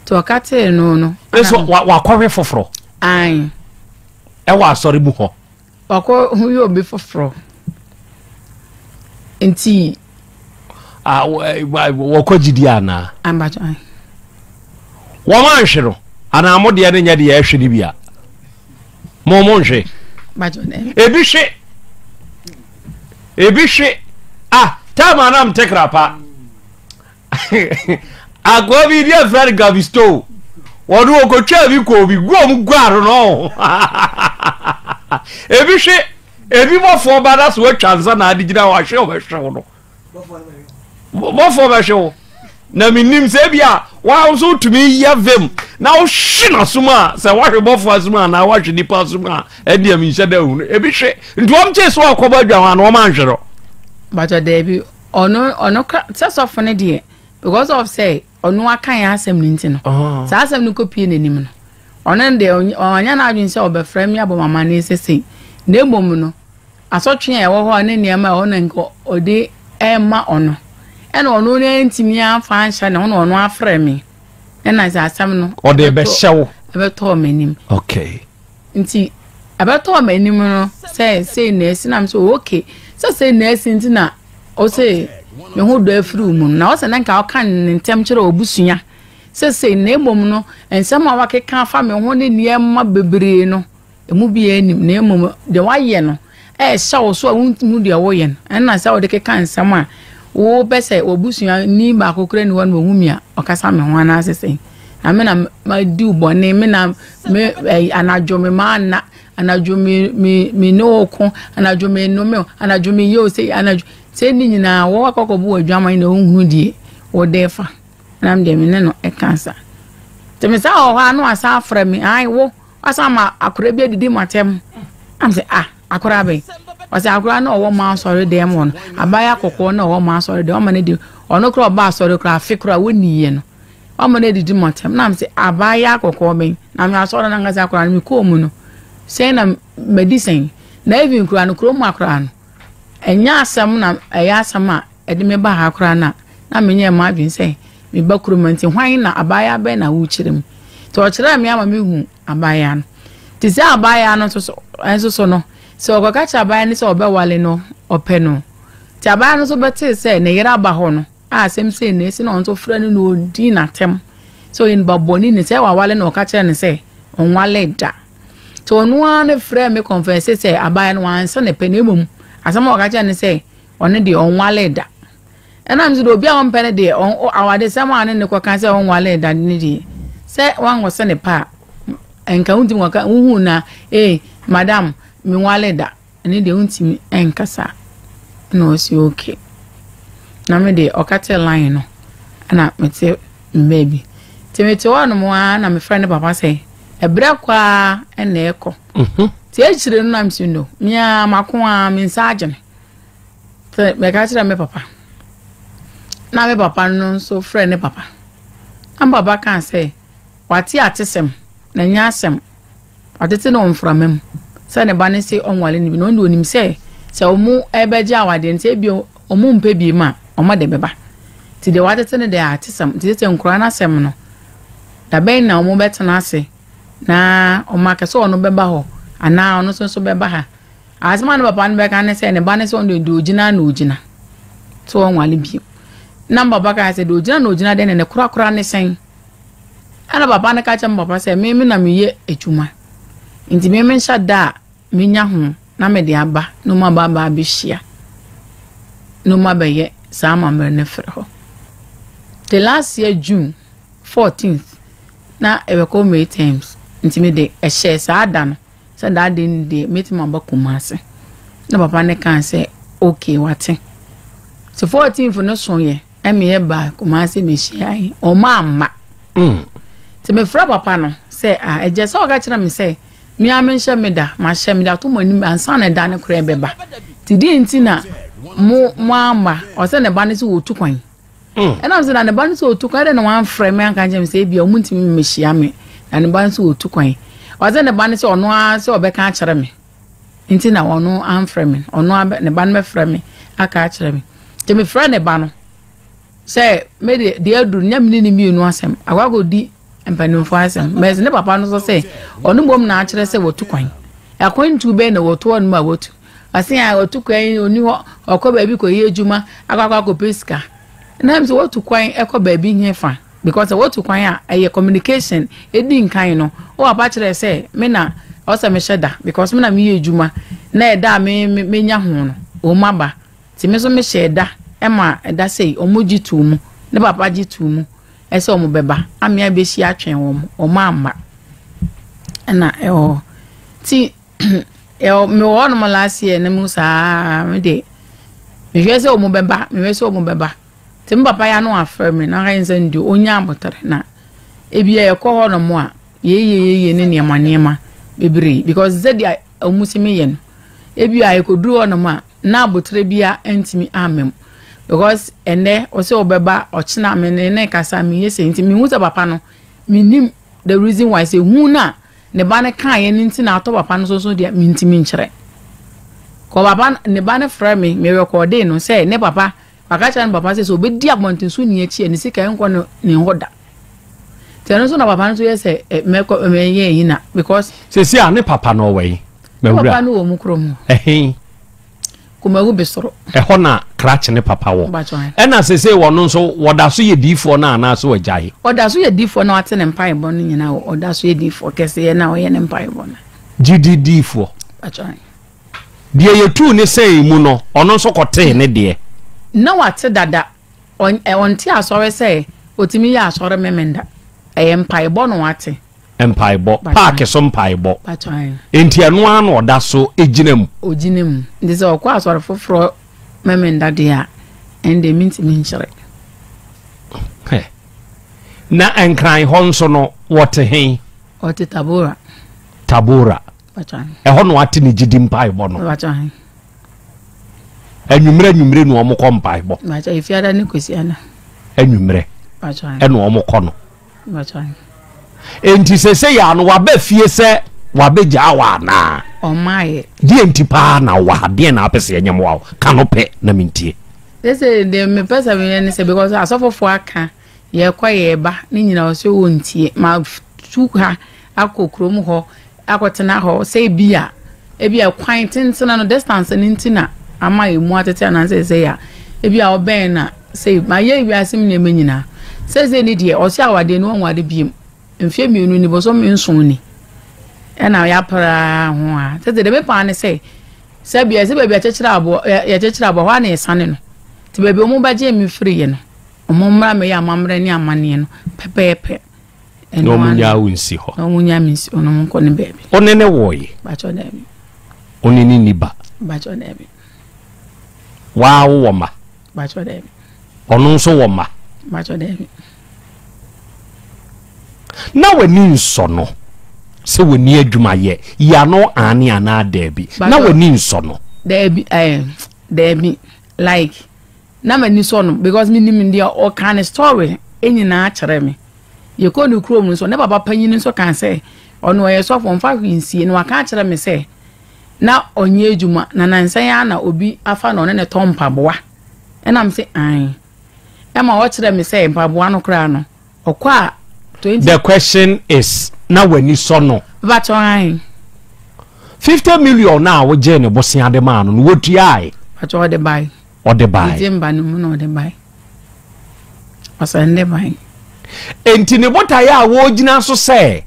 nti ɔkatee no no. Nso wakɔhwe foforɔ. Ae. Ɛwɔ asɔre mu hɔ. Wakɔ ho yɛ obi foforɔ. Nti. Wɔkɔ gyidi anaa? Ambakyɛ ae. Wɔn anhwe no anaa mo deɛ no nyɛ deɛ ɛhwe no bi a mo mo nhwe. Ebi hwe ebi hwe ah time anam tekra pa. Akoa bi deɛ fira no Gabi Stone wɔde wɔkɔtwaa bi kɔɔ bi gu ɔmo guare no ebi hwe ebi bɔfoɔ ba na so atwa nsa na ade gyina hɔ ahwe ɔbɛhwe wo no bɔfoɔ bɛhwe wo na menim sɛ bi a wa nso wotumi yɛ vim na wohwe n'asom a sɛ woahwe bɔfoɔ asom a anaa woahwe nipa asom a ɛdeɛ menhyɛ da hu no ebi hwe nti wɔm kyee so akɔbɔ adwa ho a na wɔm anhwe no. Bàtɔ daabi Ɔno ɔno kora sɛ sɔfo no deɛ because of sɛ ɔno aka yɛn asɛm no nti no ah. saa asɛm no kɔpie n'anim no ɔno deɛ ɔnyɛ n'adwene sɛ ɔbɛfrɛ me abɔ mama ne sese na mmom no asɔtwe a ɛwɔ hɔ ne nneɛma a ɛwɔ no nka ɔde ɛma ɔno ɛna ɔno no ntumi amfa anhyɛ ne ho na ɔno afrɛ me. Ɛna sɛ asɛm no ɔde bɛhyɛ wo ɛbɛtɔɔ m'anim. Okay. Nti ɛbɛtɔɔ m'anim no sɛ sei na asi na mesɛ oh, okay sɛ sei na asi nti na ɔsɛ me ho dɔ afiri wo mu no na ɔsɛ na nka ɔka ne ntɛm kyerɛ ɔbusua sɛ sei na mmom no nsɛm a wakeka afa me ho ne nneɛma bebree no Emu biara nnim, na mmom deɛ woayɛ no ɛrehyɛ wo so a wontumi deɛ woyɛ no. Ɛna sɛ wode keka nsɛm a wopɛ sɛ w'abusuani baako koraa ni hɔ na ɔhu me a ɔkasa me ho anaasɛ sɛn. Na me na madi wo bɔne, me na me ɛyi anadwo me maa nna, anadwo me me me ne wo ko, anadwo me nnome wo, anadwo me yɛ wo sei, anadwo sɛ ne nyinaa wɔwɔ akɔkɔbɔ wɔ adwaman na wohunu deɛ wode fa. Na me deɛ me ne no ɛka sa. Nti me saa wɔ hɔ a na wasan afrɛ me, ae wo. Wasan ama akwadaa bi adidi m'atɛm. Na mesɛ ah akwadaa bɛn? Ɔsɛ akwadaa no ɔwɔ mo asɔre dɛm hɔ no, abaayewa kɔkɔɔ no ɔwɔ mo asɔre dɛm, ɔma no di ɔno koraa ɔba asɔre koraa afe koraa wɔnniiɛ no. Ɔma no adidi m'atɛm. Na mesɛ abaayewa kɔkɔɔ bɛn? Na me asɔre no ankasa koraa no mekɔɔ mu no, sɛn na madi sɛn? Na even koraa no kurom ha koraa no, ɛnyɛ asɛm na ɛyɛ asɛm a ɛde me ba ha koraa no a, na menyɛɛ m'adwene sɛ meba kurom ha nti hwan na abaayewa bɛn na wokyerɛ mu? Nti ɔkyerɛɛ me ama mehu abaayewa no. Nti sɛ abaayewa no nso so nso so no, sɛ ɔkɔka kyerɛ abaayewa no sɛ ɔbɛwale no, ɔpɛ no. Nti abaayewa no nso bɛtee sɛ ne yere aba hɔ no, a asɛm sei na esi na ɔno nso frɛ no na ɔdi n'atɛm sɛ ɔyɛ nipa bɔne ni sɛ wawale na ɔka kyerɛ no sɛ ɔnwale da. Nti ɔno ara no frɛɛ me kɔnfɛse sɛ abaayewa no wansa ne pɛ na mmom asɛm a ɔka kyerɛ no sɛ ɔno deɛ ɔnwalee da. Ɛnam sɛ deɛ obi a ɔmpɛ no deɛ awadesɛm a ne ne kɔka sɛ ɔnwalee da no deɛ sɛ wankɔsɛ ne pa a nka wontumi kɔka wohu na ee madam menwalee da ɛne deɛ wontumi nkasa na ɔsi okay na me deɛ ɔka te line no ɛna mete mbaabi nti mete hɔ nom a na mefrɛ ne papa sɛ ɛberɛ kɔ a ɛna ɛkɔ nti akyire no na mesi no mea mako a me nsa agyene Sɛ mɛka kyerɛ me papa. Na me papa no nso frɛ ne papa. Na me papa kaa sɛ, wate atesɛm, na ɛnyɛ asɛm. Watete no wɔ mframa mu sɛ ne ba no se ɔnwale no bi. Na ɔno deɛ ɔnim sɛ, sɛ wɔn ɛbɛgye awadeɛ no, sɛ ebi wɔn mpɛ bi mu a, wɔn de bɛba. Nti deɛ watete no deɛ atesɛm. Nti sɛ nkwadaa no asɛm no, dabɛn na wɔn bɛtena ase na wɔn aka sɛ ɔno bɛba hɔ anaa ɔno nso nso bɛba ha. Asɛm a ne papa no bɛka ne sɛ ne ba no sɛ ɔno deɛ ogyina na ogyina sɛ ɔnwale bio. Na me papa kaa sɛ deɛ ogyina na ogyina deɛ ne ne korakora ne sɛn. Ɛna papa no ka kyerɛ me papa sɛ me me na meyɛ adwuma nti me menhyɛ da a menya ho na mede aba na ɔmo aba aba abɛhyia na ɔmo abɛyɛ saa amammerɛ no frɛ hɔ. The last year June 14th na ɛbɛkɔ May terms nti mede ɛhyɛɛ saa da no. Sɛ daa de no deɛ mɛtumi aba Kumasi. Na papa no kaa sɛ okay wate. Sɛ 14th no so yɛ ɛma yɛ ba Kumasi bɛhyia yi ɔmo amma. Mm. Nti mefrɛ papa no sɛ ah ɛgya sɛ ɔka kyerɛ me sɛ me ara menhyɛ me da mahyɛ me da to mo anim ansa na ɛda no koraa bɛba. Nti deɛ nti na mo mo amma ɔsɛ ne ba no sɛ wɔtu kwan. Ɛna ɔsɛ na ne ba no sɛ ɔtu kwan ɛdɛ na wamfrɛ me anka nkyɛn sɛ ebia ɔmo ntumi mmɛhyia me na ne ba no sɛ ɔtu kwan ɔsɛ ne ba no sɛ ɔno ara sɛ ɔbɛka akyerɛ me nti na ɔno amfrɛ me ɔno abɛ ne ba no bɛfrɛ me aka akyerɛ me nti mefrɛ ne ba no sɛ me de deɛ aduru nyɛ me ne ne mmienu asɛm akɔ akɔdi mpanimfoɔ asɛm mɛsɛ ne papa no nso sɛ ɔno mmom na akyerɛ sɛ wɔtu kwan akwantu bɛn na wɔtu ɔno mu a wɔtu Ɔse a ɔtu kwan yi ɔni hɔ, ɔkɔ baabi kɔyɛ adwuma, akɔ akɔ akɔpɛ sika. Na sɛ wɔtu kwan kɔ baabi he fa, because sɛ wɔtu kwan a ɛyɛ communication ɛdi nkan no, wo papa kyerɛ sɛ me na ɔsɛ mehyɛ da because me na meyɛ adwuma na ɛda a me menya ho no wɔn aba. Nti me nso mehyɛɛ da ma ɛda sei wɔn gye too mu, ne papa gye too mu sɛ wɔn bɛba amea bɛhyia atwɛn wɔn, wɔn amma. Ɛna ɛwɔ hɔ. Nti Ɛwɔ mewɔ hɔnom last year no mu saa me de mehwɛ sɛ wɔn bɛba mehwɛ sɛ wɔn bɛba nti me papa ya no afrɛ me na ɔka sɛ ndeɛ onya abotare na ebi a yɛkɔ hɔnom a yɛyɛ yɛyɛ ne nneɛma nneɛma bebree because sɛdeɛ wɔn si meyɛ no ebi a yɛkɔduru hɔnom a na abotare bia ntumi amma mu because ɛnɛ ɔsɛ ɔbɛba ɔkyena me ne ne kasa meyɛ sɛ nti mehu sɛ papa no menim the reason why sɛ hu no a Ne ba no kaeɛ no nti na atɔ papa no so nso deɛ mentumi nkyerɛ. Kɔ papa ne ba no frɛ me me rekɔɔdee no sɛ ne papa waka kyerɛ ne papa sɛ sɛ ɔbɛdi abɔnten so ni akyi a ne sika nkɔ ne ne hɔ da. Nti ɛno nso na papa no nso yɛ sɛ mɛkɔ mɛyɛ yi na because. Sisi a ne papa no ɔwɔ yi. Mɛwura. Papa no wɔ mu kurom. Ɛhen. Kumawu Besoro. Ɛhɔ na krakye ne papa wɔ. Ɛna sese wɔn nso wɔda so yɛ diifoɔ no anaasɛ wɔagyae? Ɔda so yɛ diifoɔ na wate ne mpaebɔ no nyinaa ɔda so yɛ diifoɔ kɛseɛ na ɔyɛ ne mpaebɔ no. Gyidi diifoɔ. Deɛ yɛtuu ne sɛn mu no ɔno nso kɔtee ne deɛ. Na wate dada ɔnte asɔre sɛ ɔtumi yɛ asɔre memenda ɛyɛ mpaebɔ na wate. Mpaebɔ, paake so mpaebɔ. Enti ɛno ara na ɔda so gyina mu. Ɔgyina mu. Nti sɛ ɔkɔ asɔre foforɔ Memenda deɛ a, ɛnde mentumi nkyerɛ. Hɛ. Na Nkran hɔ nso no, wɔte he? Ɔte Tabora. Tabora. Ɛhɔ na wate ne gyidi mpaebɔ no. Anwummerɛ anwummerɛ na wɔn kɔ mpaebɔ. Efiada ne Kwasiada. Anwummerɛ ɛna wɔn kɔ no. Enti sese yɛ ano waba fie sɛ wabɛgyaa wɔ anaa? Ɔmaayɛ. Deɛ nti paa na wɔ ha deɛ na apɛ sɛ yɛnyɛ mmoa wo ka no pɛ na mentie. Sese deɛ mepɛ sɛ meyɛ ne sɛ because asɔfofoɔ aka yɛkɔ yɛba ne nyina ɔsɛ wɔntie ma tu ha akɔ kurom hɔ akɔtena hɔ sɛ ebi a ebi a kwan tentena no distance no nti na ama emu atete anaasɛ sɛ ya ebi a ɔbɛn na sɛ mayɛ wiase mu nneɛma nyinaa sɛsɛ ne deɛ ɔsɛ awadeɛ no wɔnware biem mfeɛ mmienu ni bosome nson ni ɛna yɛapra ho a sɛsɛ deɛ mepaa ne sɛ sɛ bia sɛ baabi akyekyere aboɔ yɛkyekyere aboɔ hɔ a na yɛsane no nti baabi wɔn bɛgye me firi yɛ no wɔn mmra mɛyɛ amammerɛ ne amanneɛ no pɛpɛɛpɛ. Na wɔn nyaa wo nsi hɔ. Na wɔn nyaa me nsi hɔ na wɔn nkɔ ne baabi. Wo ne ne wɔɔye. Bakyɛ daabi. Wo ne ne ni ba. Bakyɛ daabi. Waa wo wɔ ma. Bakyɛ daabi. Ɔno nso wɔ ma. Bakyɛ daabi. Na w'ani nsɔ no sɛ w'ani adwuma yɛ yi ano aane anaa daabi. Na w'ani nsɔ no. Daabi ɛɛ eh, daabi like. Na m'ani sɔ no because menim deɛ ɔka ne story nyinaa kyerɛ me. Yɛkɔɔ ne kurom nso, ne papa panyin nso kaa sɛ ɔno ɔyɛ sɔfo, ɔmfa hwee nsie. Na waka akyerɛ me sɛ na ɔnyɛ adwuma na nansa yi ara na obi afa no ɔne ne tɔ mpaboa. Ɛna me se ae. Ɛma ɔkyerɛ me sɛ mpaboa no koraa no ɔkɔ a 20. The question is na w'ani sɔ no? Mpakyɛw ae. 50 million no a wogyee ne bosea de maa no no wotuae? Mpakyɛw ɔde bae. Ɔde bae. December no mu na ɔde bae. Ɔsɛnde bae. Enti ne botaeɛ a wɔgyina so sɛ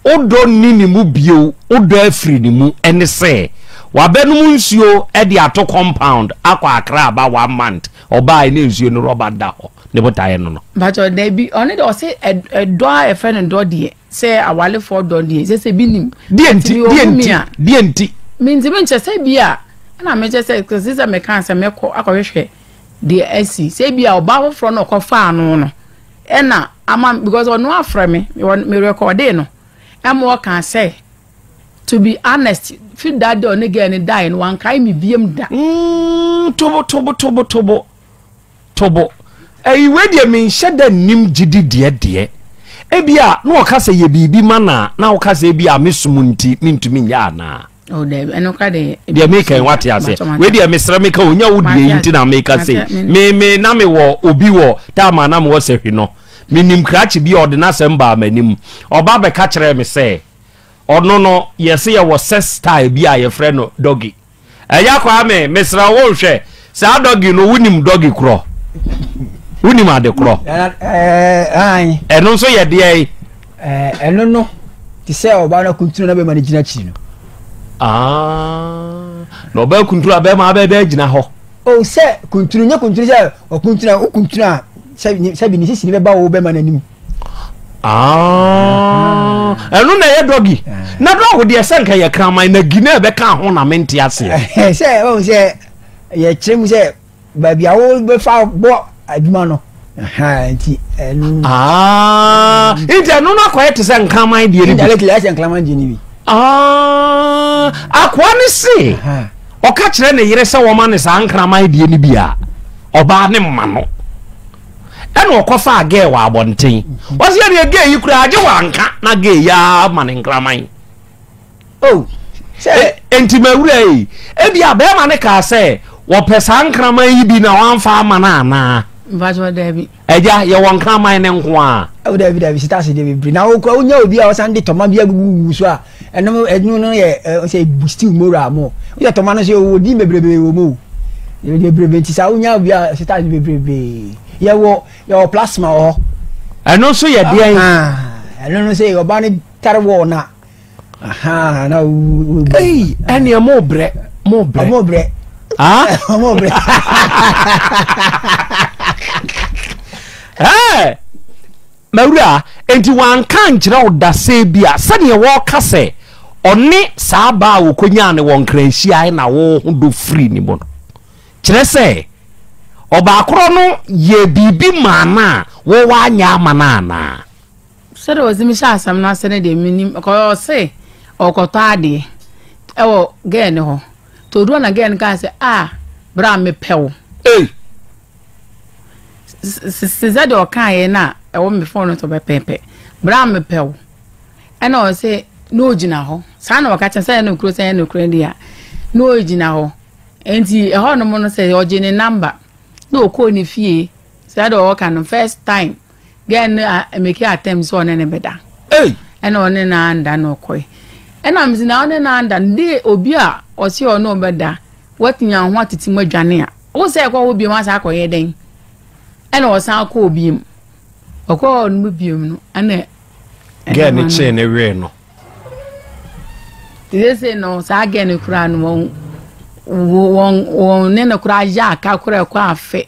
wodɔ nni ne mu bio, wodɔ afiri ne mu ne sɛ wabɛnom nsuo de ato compound akɔ Accra aba one month, ɔbaeɛ na nsuo no rɔba da hɔ. Ne botaeɛ no no. Mpakyɛ dabi, ɔno deɛ ɔse ɛdɔ a yɛfrɛ no dɔ deɛ. Sɛ awalefoɔ dɔ deɛ sɛ sɛ bi nim. Deɛ nti deɛ nti deɛ nti. Mentumi nkyɛ sɛ bi a ɛna mekyɛ sɛ kɛse sɛ meka sɛ mɛkɔ akɔhwehwɛ deɛ asi sɛ bi a ɔbaa foforɔ no ɔkɔfaa no no ɛna ama because ɔno afrɛ me me rekɔdee no ɛma ɔka sɛ to be honest fi that day ɔne girl no daeɛ no wankae me biem da. Mm, tobo tobo tobo tobo. Tobo. Ɛyi wei deɛ menhyɛ da nnim gyidi deɛ deɛ. Ebia na ɔka sɛ yɛ biribi ma no a na woka sɛ ebia me som nti mentumi nyɛ anaa? Oh, daabi, ɛno kora deɛ. Deɛ meka yi wate aseɛ. Wei deɛ mesrɛ meka onya wo deɛ yi nti na meka sei. Me me na mewɔ obi wɔ time a na mewɔ sahwi no. Menim krakye bi a ɔde n'asɛm baa m'anim. Ɔba bɛka kyerɛɛ me sɛ ɔno no yɛse yɛwɔ sex style bi a yɛfrɛ no doggy. Agya Kwame, mesrɛ wo nhwɛ saa dɔgi no, wonim dɔgi korɔ? Wonim ade korɔ? Ɛno nso yɛ deɛ? Ɛno no, te sɛ ɔbaa no akuntunu na bɛma no gyina akyiri no. Ah, na ɔbaa kuntunu a bɛma abɛbɛ gyina hɔ. O sɛ kuntunu, nyɛ kuntunu sɛ ɔkuntunu a, wokuntunu a sɛbi ne sisi no bɛba wo bɛma no anim. Ah, ɛno na ɛyɛ dɔgi na dɔg deɛ sɛ nka yɛ kraman na gi na ɛbɛka ho na mente aseɛ. sɛ ɔhu sɛ yɛkyerɛ mu sɛ baabi a wobɛfa bɔ adwuma no nti ɛno. Ah, nti ɛno no akɔyɛ te sɛ nkraman deɛ no bi. Indirectly ayɛ sɛ nkraman deɛ no bi. Ah, akoa ne se ɔka kyerɛ ne yere sɛ wɔma ne saa nkraman deɛ no bi a ɔbaa ne mma no. Ɛna ɔkɔfaa gɛɛ wɔ abɔnten. Ɔsi ɛdeɛ gɛɛ yi koraa agye wanka na gɛɛ yi ara ma ne nkraman. Oh, sɛ. Enti mawura yi, ebi a bɛrima no kaa sɛ wɔpɛ saa nkraman yi bi na wamfa ama no anaa? Mpatsɔ daabi. Agya yɛwɔ nkraman ne nko a. Ɛwɔ daabi daabi sitase deɛ bebree na wokura wonya obi a ɔsan de tɔma bi agugu so a ɛno ɛno no yɛ ɛ sɛ bustiw moral mo woyɛ tɔma no so yɛ wɔ din bebrebe wɔ mu o bebrebe nti saa wonya obi a sitase bebrebe yɛwɔ yɛwɔ plasma wɔ hɔ. Ɛno nso yɛ deɛn? Ɛno no sɛ ɔba no tare wɔɔ na. Aha, na wo. Ei, ɛneɛ mo brɛ, mo brɛ. Ɔmo brɛ. Ah? Ɔmo brɛ. Ɛɛ, mawura, enti wanka nkyerɛ wo da sɛ bi a sɛdeɛ wɔka sɛ ɔne saa baa a wɔkɔnyaa ne wɔ nkranhyiae na wo ho dɔ firi ne mu no. Kyerɛ sɛ, ɔbaakorɔ no yɛ biribi maa no a wo woanyɛ ama no anaa? Sɛdeɛ ɔsi me hyɛ asɛm no ase no deɛ menim kɔ ɔse ɔkɔtɔ adeɛ ɛwɔ gɛɛ no hɔ nti ɔduru hɔ na gɛɛ no kaa sɛ ah bra mepɛ wo. Ei. Sɛ deɛ ɔkaeɛ no a ɛwɔ me phone no so pɛpɛɛpɛ bra mepɛ wo ɛna ɔse na ɔgyina hɔ saa na ɔka kyerɛ sɛ ɛyɛ nokorɛ sɛ ɛyɛ nokorɛ deɛ a na ɔgyina hɔ nti ɛhɔ nom no sɛ ɔgye ne number na ɔkɔɔ ne fie sɛ deɛ ɔka no first time Girl no a make attempt sɛ ɔne no bɛda. Ei! Ɛna ɔne no anda na ɔkɔe. Ɛna mese na ɔne no anda no de obi a ɔse ɔne ɔbɛda watumi aho atete mu adwane a wo sɛ ɛkɔ hɔ biom asa akɔyɛ dɛn? Ɛna ɔsan kɔɔ biom. Ɔkɔɔ hɔ no mu biom no ɛna Girl no kyee ne wee no. Seesei no saa girl no koraa no wɔn wɔn wɔn ne no koraa yɛ aka koraa ɛkɔ afe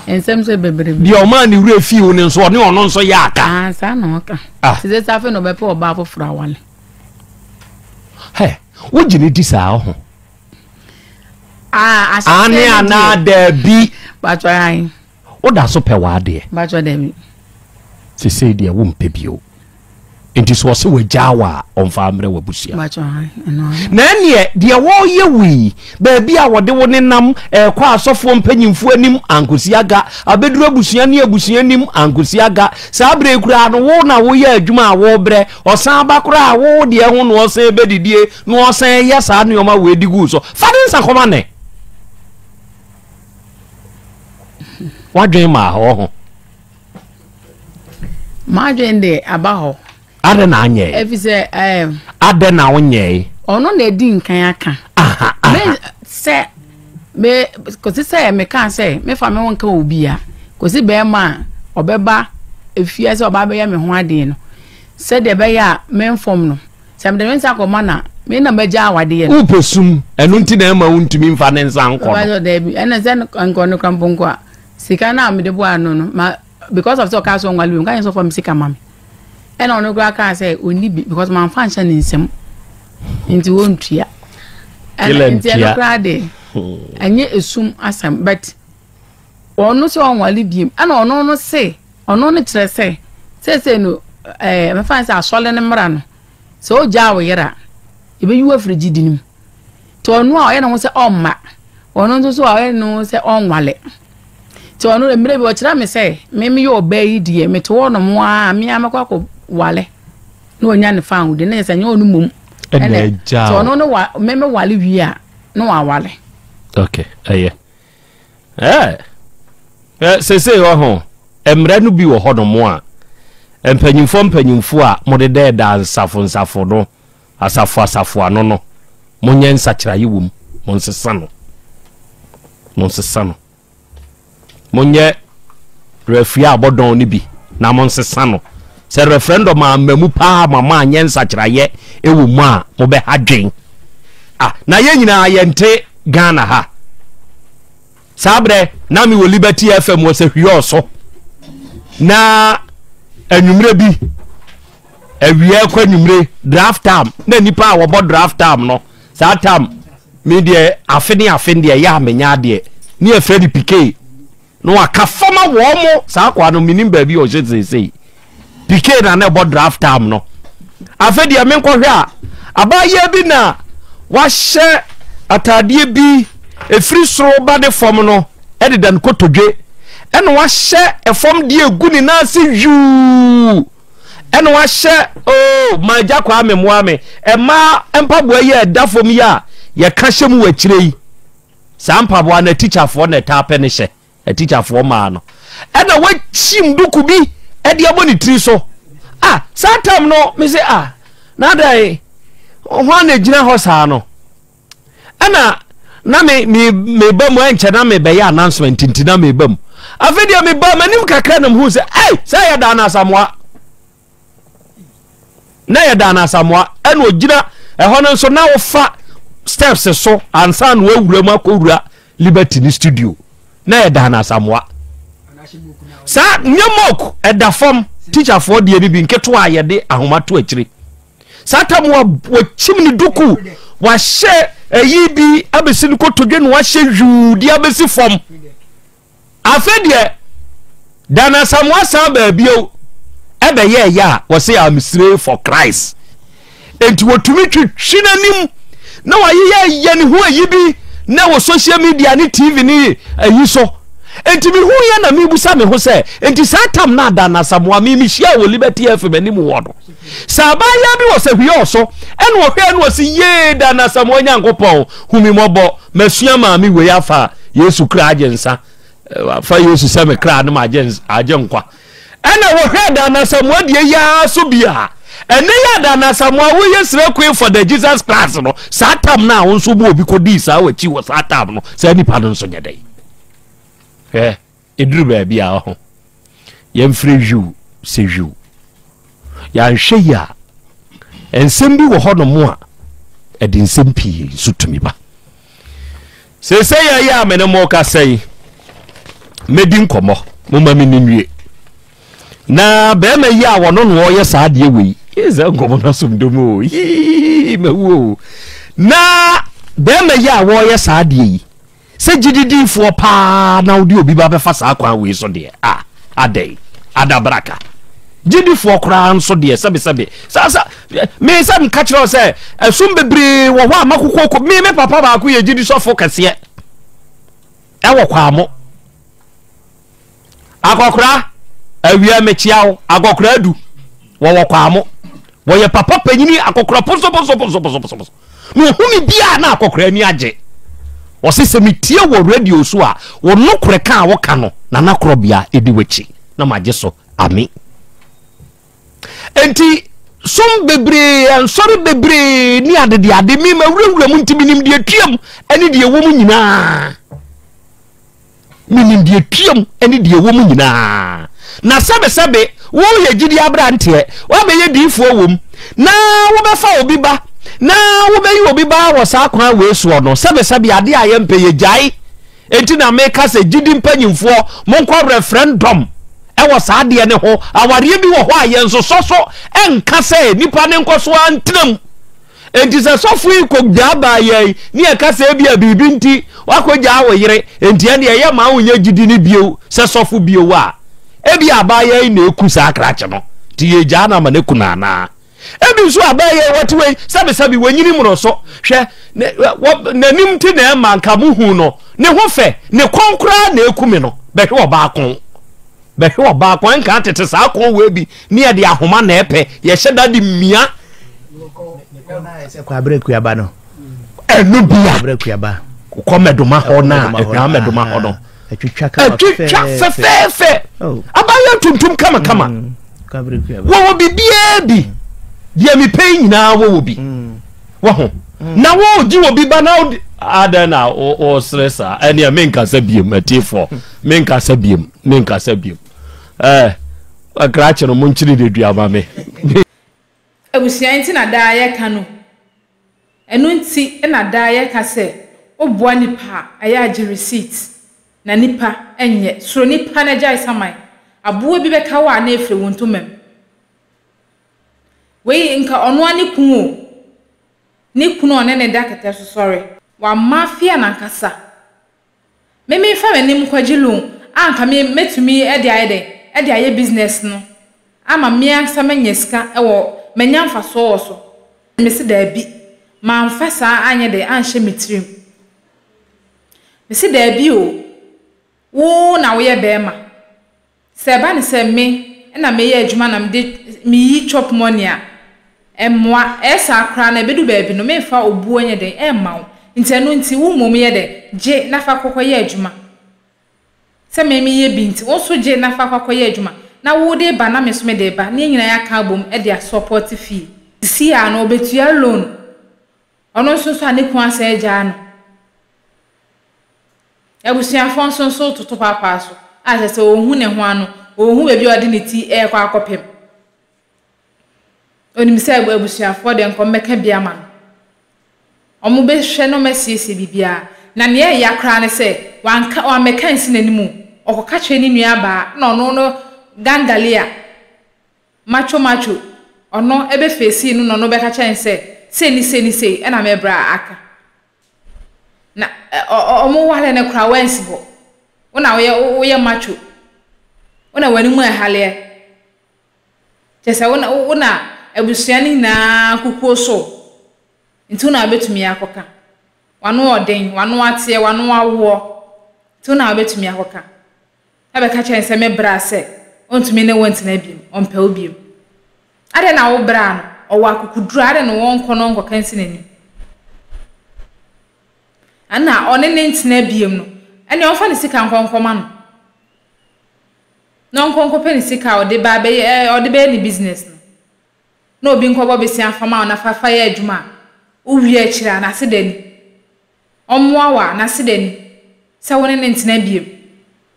nsɛm sɛ bebrebe. Deɛ ɔmaa ne werɛ fii wo no nso ɔne ɔno nso yɛ aka. Ah, saa na ɔka. Ah. Seesei sɛ afei na ɔbɛpɛ ɔbaa foforɔ awale. Hɛ, wogye ne di saa ho? Ah, ahyɛseɛ Aane no deɛ. anaa daabi? Batwa ae. Woda so pɛ w'adeɛ? Batwa daabi. Sesei deɛ wompɛ bio. Nti sɛ ɔse wagyaa wo a, ɔmfa mmerɛ w'abusua. Na ɛneɛ deɛ wɔreyɛ wo yi, baabi a wɔde wo nenam ɛrekɔ asɔfoɔ mpanyimfoɔ anim ankosi aga, abɛduru abusua ne abusua anim ankosi aga. Saa berɛ yi koraa no, wo na woyɛ adwuma a worebrɛ, ɔsan ba koraa a wo deɛ ho na ɔsan bɛdidie na ɔsan yɛ saa nneɛma wei de gu so. Fa ne nsa kɔma ne. Wadwen maa hɔ ho. M'adwene de aba hɔ. Adɛn na anyɛe? Efisɛ ɛɛ. Adɛn na wonyɛe? Ɔno na edi nkan aka. Aha, aha. Me sɛ me kɔsi sɛ mekaa sɛ mefa me ho nka obi a kɔsi bɛrima a ɔbɛba efie sɛ ɔba abɛyɛ me ho adeɛ no sɛdeɛ ɛbɛyɛ a memfom no sɛ mede me nsa kɔma no a me na mɛgya awadeɛ no. Wopɛ sum ɛno nti na ɛma wontumi mfa ne nsa nkɔ no. Daabi ɛna sɛ nkɔ no kora mpo nko a Sika no a mede boaa no no, ma because of sɛ ɔkaa sɛ ɔnwale bio, nka nyɛ sɛ ɔfa me sika ma me. Ɛna ɔno koraa kaa sɛ ɔnni bi because mamfa nhyɛ ne nsam nti wɔntua. Ɛna nti ɛno koraa de ɛnyɛ esum asɛm but ɔno sɛ ɔnwale biem ɛna ɔno no se ɔno no kyerɛ sɛ seesei no ɛɛ mɛfa sɛ asɔre no mmara no sɛ ɔgyaa wo yere a yɛbɛyi wo afiri gyidi no mu. Nti ɔno a ɔyɛ ne ho sɛ ɔmma, ɔno nso so a ɔyɛ ne ho sɛ ɔnwale. Nti ɔno mmerɛ bi ɔkyerɛ me sɛ me meyɛ ɔbaa yi deɛ mete hɔ nom a me ara mɛkɔ akɔ wale na ɔnya ne fa ahode na yɛ sɛ nyɛ ɔno mmom. Ɛna agya Nti ɔno no wa me me wale wie a na wawale. Okay, ɛyɛ. Ɛɛ sese wɔ ho mmerɛ no bi wɔ hɔ nom a mpanyinfoɔ mpanyinfoɔ a mode dɛɛdaa nsafo nsafo no Asafo asafo ano no, monyɛ nsakyeraeɛ wɔ mu, monsesa no, monsesa no. Monyɛ referee a abɔdɔn no bi na monsesa no. Sɛ referendum amma mu paa ma moanyɛ nsakyeraeɛ wɔ mu a, mobɛha dwen. Ah, na yɛn nyinaa yɛnte Ghana ha. Saa berɛ na mewɔ Liberty FM wɔ Sahwiɔɔ so na anwummerɛ bi awia kɔ anwummere draft time na nipa a wɔbɔ draft time no saa time me deɛ afe ne afe deɛ yɛ a menya adeɛ ne yɛfrɛ no pike na waka fama wɔn mo saa akoa no menim baabi a ɔhyɛ seesei pike na na ɛbɔ draft time no afe deɛ menkɔhwɛ a abaayewa bi na wahyɛ ataadeɛ bi ɛfiri soro ba ne fam no ɛdeda no kotodwe ɛna wahyɛ ɛfam deɛ egu ne nan ase yuu ɛna wahyɛ oo oh, ma agya kwaa me mmoa me ɛmaa mpaboa yi a ɛda fam yi a yɛka hyɛ mu wɔ akyire yi saa mpaboa no atikyafoɔ na ɛtaa pɛ ne hyɛ atikyafoɔ maa no. Ɛna wakyim duku bi ɛde abɔ ne tiri so. Ah, saa tam no, me se ah, na adɛn, hwan na egyina hɔ saa no? Ɛna na me me meba mu ɛnkyɛ na mebɛyɛ announcement nti na meba mu. Afei deɛ meba m'anim kakra na mehu sɛ, ei, sɛ yɛ Dan Asamoah. Na yɛ Dan Asamoah ɛna ogyina ɛhɔ no nso na wofa steps so ansa na wawura mu akɔwura Liberty ne studio na yɛ Dan Asamoah. Saa nyɛ mock ɛda fam teacherfoɔ deɛ no bi nketewa a yɛde ahoma to akyire. Saa tam wa wakyim ne duku wahyɛ ayi bi abɛsi ne kotodwe na wahyɛ hwuu de abɛsi fam. Afei deɛ Dan Asamoah san baa bio ɛbɛyɛ ɛyɛ a wɔsɛ I'm slave for Christ. Enti wɔtumi twitwi n'anim na wayeyɛ yɛ ne ho ayi bi na wɔ social media ne TV ne ayi so. Enti mehu yɛ na mebusa me ho sɛ enti saa tam na Dan Asamoah me mehyia wɔ Liberty FM anim wɔ no. Sɛ abaayewa bi wɔ sahwiɔ so ɛna ɔhwɛɛ no ɔsi yee Dan Asamoah Nyankopɔn hu me mmɔbɔ masua maame wei afa Yesu kra agye nsa fa Yesu sɛ me kra ne magye agye nkwa ɛna wɔhwɛɛ Dan Asamoah deɛ yi ara so bi a ɛnɛ yɛ Dan Asamoah woyɛ srɛ queen for the Jesus Christ no saa tam no a wo nso mu obi kɔdii saa wakyi wɔ saa tam no saa nipa no nso nyɛ dɛn hwɛ Ɛduru baabi a ɔho yɛmfrɛ wiw sɛ wiw. Yɛanhwɛ yi a, nsɛm bi wɔ hɔnom a ɛde nsɛm pii nso tumi ba. Seesei yɛyɛ a me ne mo kasa yi, mɛdi nkɔmmɔ, momma me nwie. Na bɛrima yi a wɔno na ɔyɛ saa adeɛ wei, yɛ sɛ nkɔmmɔ no asom dom o, yii mawu o. Na bɛrima yi a wɔyɛ saa adeɛ yi, Sɛ gyidi diifoɔ paa na wode obi ba bɛfa saa kwan wei so deɛ a, adɛn? Adabraka. Gyidifoɔ koraa nso deɛ sɛbesɛbe. Sa sa me sɛ meka kyerɛ wo sɛ ɛsom bebree wɔ hɔ a makokɔ me me papa baako yɛ gyidi sɔfo kɛseɛ ɛwɔ Kwamo. Akɔkora awia mekyia wo akɔkora adu wɔwɔ Kwamo. Wɔyɛ papa panyini akɔkora posoposoposoposoposo. Na ɔhu me biara na akɔkora ani agye. Ɔse sɛ metie wɔ radio so a, wo nokorɛ ka a woka no, Nana Korɔbea ɛdi w'akyi na magye so. Ame. Enti som bebree, nsɔre bebree ne adedeade, me mawurawura mu nti menim deɛ tuam ne deɛ ɛwɔ mu nyinaa. Menim deɛ tuam ne deɛ ɛwɔ mu nyinaa. Na sɛbesɛbe, woyɛ gyidie aberanteɛ, woabɛyɛ diifoɔ wom, na wobɛfa obi ba, na wobɛyi obi ba wɔ saa kwan wei soɔ no, sɛbesɛbe adeɛ a yɛmpɛ yɛgyae. Enti na meka sɛ gyidi mpanyimfoɔ, monkɔ referendum wɔ saa adeɛ no ho. Awareɛ bi wɔ hɔ a yɛnsosɔ so nka sɛ nipa no nkɔ so ara ntena mu. Enti sɛ sɔfo yi kɔgyaa baayɛ yi ne yɛka sɛ ebia biribi nti wakɔgyaa wo yere, enti ɛnde ɛyɛ ma wonyɛ gyidi no bio sɛ sɔfo bio a, ebia abaayɛ yi na eku saa krakye no, nti yɛgyaa no ama no aku no anaa? Ebi nso abaayɛ yi wɔte wei sɛbesɛbe wanyini mmoroso, hwɛ n'anim nti na ɛma nka muhu no, ne ho fɛ, ne kɔn koraa na eku me no, bɛhwɛ ɔbaa kɔn. Bɛhwɛ ɔbaa kɔn nka tete saa kɔn wei bi ne yɛde ahoma na ɛpɛ yɛhyɛ da de mia. Kwabrɛ kuaba no. Ɛno bia. Kwabrɛ kuaba. Kɔ mɛdoma hɔ na ɛhwɛ mɛdoma hɔ no. Ɛtwitwa kama fɛfɛɛfɛ. Ɛtwitwa fɛfɛɛfɛ. Oh. Abayɛ tuntum kama kama. Mm. Wɔwɔ biribiara bi. Deɛ mepɛ nyinaa wɔwɔ bi. Mm. Waho. Na wo gye obi ba na wo adɛn na wɔsere saa ɛneɛ menkasa biem atiefoɔ menkasa biem menkasa biem ɛɛ krakye no monkyere de dua ma me. Abusua nti na daa yɛka no. Ɛno nti na daa yɛka sɛ woboa nipa a ɛyɛ a gye receipt na nipa nyɛ. Suro nipa na gyae saman. Aboa bi bɛka wo a na efiri wo ntoma mu. Wei nka ɔno ara ne kunu o. Ne kunu a ɔne no da kɛtɛ so sɔre. Wamma afia n'ankasa. Me memfa m'anim nkɔgye loan a nka me mɛtumi de ayɛ dɛn? De ayɛ business no ama me ankasa manya sika wɔ manya mfasoɔ wɔ so. Mese daabi, mamfa saa anyɛ dɛn anhyɛ me tirim. Mese daabi o, wo na woyɛ barima. Sɛ ɛba no sɛ me na meyɛ adwuma na mede meyi chop money a, ɛmmoa. Ɛyɛ saa koraa no a, ɛbɛdu baabi no, memfa obuo nyɛ dɛn mma wo. Nti ɛno nti, wo mmom yɛ dɛn? Gye na fa kɔ kɔyɛ adwuma. Sɛ me meyɛ bi nti, wo nso gye na fa kɔ akɔyɛ adwuma. Na wo de ba na me nso mede reba, na yɛn nyinaa yɛaka abom de asɔpɔte fie. Seesei ara no, ɔbɛtua loan. Ɔno nso nso a ne kunu asan agyaa no. Abusuafoɔ nso nso retoto paapaa so a kyerɛ sɛ ɔnhu ne ho ano, ɔnhu baabi a ɔde ne ti rekɔ akɔpem. Ɔnim sɛ abusuafoɔ deɛ nka wɔbɛka bi ama no. Wɔbɛhwɛ na wɔasiesie biribiara. Na nea ɛya koraa ne sɛ, wanka wammɛka ansi n'anim o, ɔkɔka kyerɛɛ ne nuabaa na ɔno no Gangalia, macho macho, ɔno bɛfeesii no na ɔno bɛka kyerɛɛ no sɛ sei ne sei ne sei ɛna me bra aka. Na ɔ ɔ wɔware no koraa wansi hɔ. Wo na woyɛ woyɛ macho. Wo na w'anim ɛhaleɛ. Kyerɛ sɛ wo na wo na abusua no nyinaa kukuo so wo. Nti wo na wobɛtumi akɔka. W'ano ɔden, w'ano ateɛ, w'ano awoɔ. Nti wo na wobɛtumi akɔka. Ɛbɛka kyerɛ no sɛ me bra sɛ ɔntumi ne wo ntena biom, ɔmpɛ wo biom. Adɛn na wo bra no, ɔwɔ akokoduru a, adɛn na ɔnkɔ na ɔnkɔka nsi n'anim? Ɛna ɔne ne ntena biom no, ɛnneɛ ɔmfa ne sika nkɔ nkɔma no. Na ɔnkɔ nkɔpɛ ne sika a ɔde ba abɛyɛ ɛɛ ɔde bɛyɛ ne business no. Na obi nkɔbɔ besia mfa ma wo na fa fa yɛ adwuma a, wowie akyire a, n'ase da ni. Ɔmmoa wo a, n'ase da ni sɛ wo ne no ntena biom.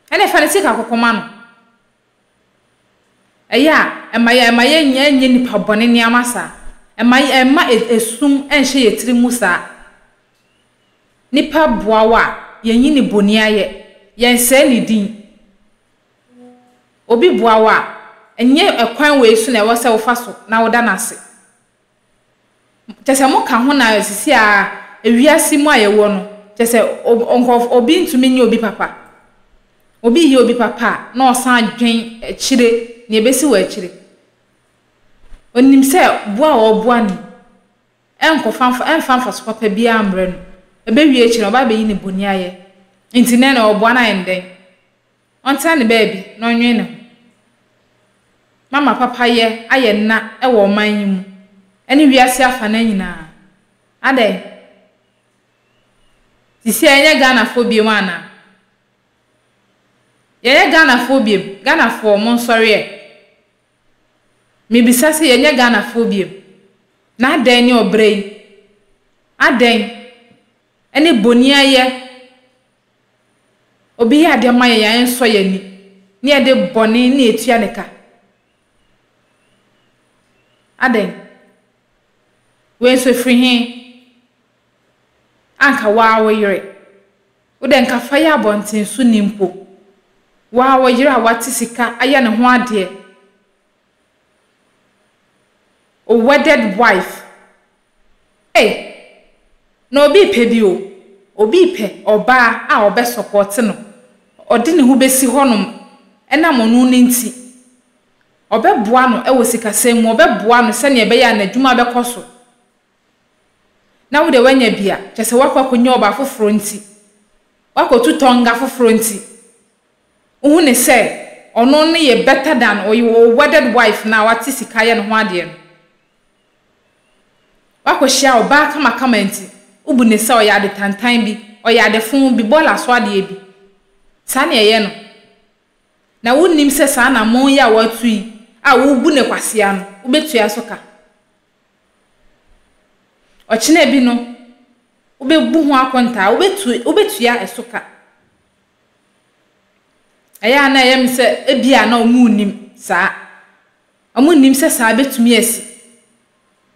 Ɛnneɛ fa ne sika kɔkɔma no. Ɛyɛ a, ɛma yɛ ɛma yɛnyɛ nyɛ nnipa bɔne nneɛma saa. Ɛma ɛmma esum nhyɛ yɛn tiri mu saa. Nipa boa wo a, yɛnyi no boniayɛ, yɛnsɛe ne din. Obi boa wo a, ɛnyɛ ɛkwan wei so na ɛwɔ sɛ wofa so na woda no ase. Kyerɛ sɛ moka ho na sisi a ewiase mu a yɛwɔ no, kyerɛ sɛ nkurɔfo obi ntumi nyɛ obi papa. Obi yɛ obi papa a, na ɔsan dwen akyire, nea ebesi wɔ akyire. Onim sɛ boa a ɔreboa no yi, ɛnkɔfa mfa ɛmfa mfaso papa biara mmrɛ no. Ɛbɛwie akyire no, ɔba abɛyi ne bɔne ayɛ. Nti nnɛ no, ɔboa no ayɛ no dɛn? Ɔntena ne baabi na ɔnwene ne ho. Mama papayɛ ayɛ nna wɔ ɔman yi mu ne wiase afanan nyinaa. Adɛn? Sisi a yɛnyɛ Ghanafoɔ biom anaa? Yɛnyɛ Ghanafoɔ biom? Ghanafoɔ monsɔre ɛ. Mebisa sɛ yɛnyɛ Ghanafoɔ biom? Na adɛn ne ɔbrɛ yi? Adɛn ne boniayɛ? Obi yɛ adeɛ ma yɛn a ɛnsɔ yɛn ani, na yɛde bɔne na ɛtua ne ka. Adɛn? Wei nso ɛfiri he? Anka wo ara wo yere. Wo deɛ nka fa yɛ abɔnten so ni mpo. Wo ara wo yere a wate sika ayɛ ne ho adeɛ. Wo wedded wife. Ei! Na obi repɛ bi o, obi repɛ ɔbaa a ɔbɛ sɔpɔte no, ɔde ne ho bɛsi hɔnom ɛnam ɔno no nti. Ɔbɛboa no wɔ sikasɛm mu, ɔbɛboa no sɛdeɛ ɛbɛyɛ a n'adwuma bɛkɔ so. Na wo deɛ woanya bi a, kyerɛ sɛ woakɔ akɔnya ɔbaa foforɔ nti, woakɔtu tɔnga foforɔ nti, wohu no sɛ ɔno no yɛ better than wo wedded wife no a wate sika ayɛ ne ho adeɛ no. Woakɔhyia ɔbaa kamakama nti, wobu no sɛ ɔyɛ ade tantan bi, ɔyɛ ade fo bi, bɔɔla so adeɛ bi. Saa na ɛyɛ no. Na wonnim sɛ saa anammɔn yi a woatu yi a worebu no kwasea no, wobɛtua so ka. Ɔkyena bi no, wobɛbu ho akontaa, wobɛtu, wobɛtua ɛso ka. Ɛyɛ a na ɛyɛ me sɛ ebia na wɔnnim saa. Wɔnnim sɛ saa bɛtumi asi.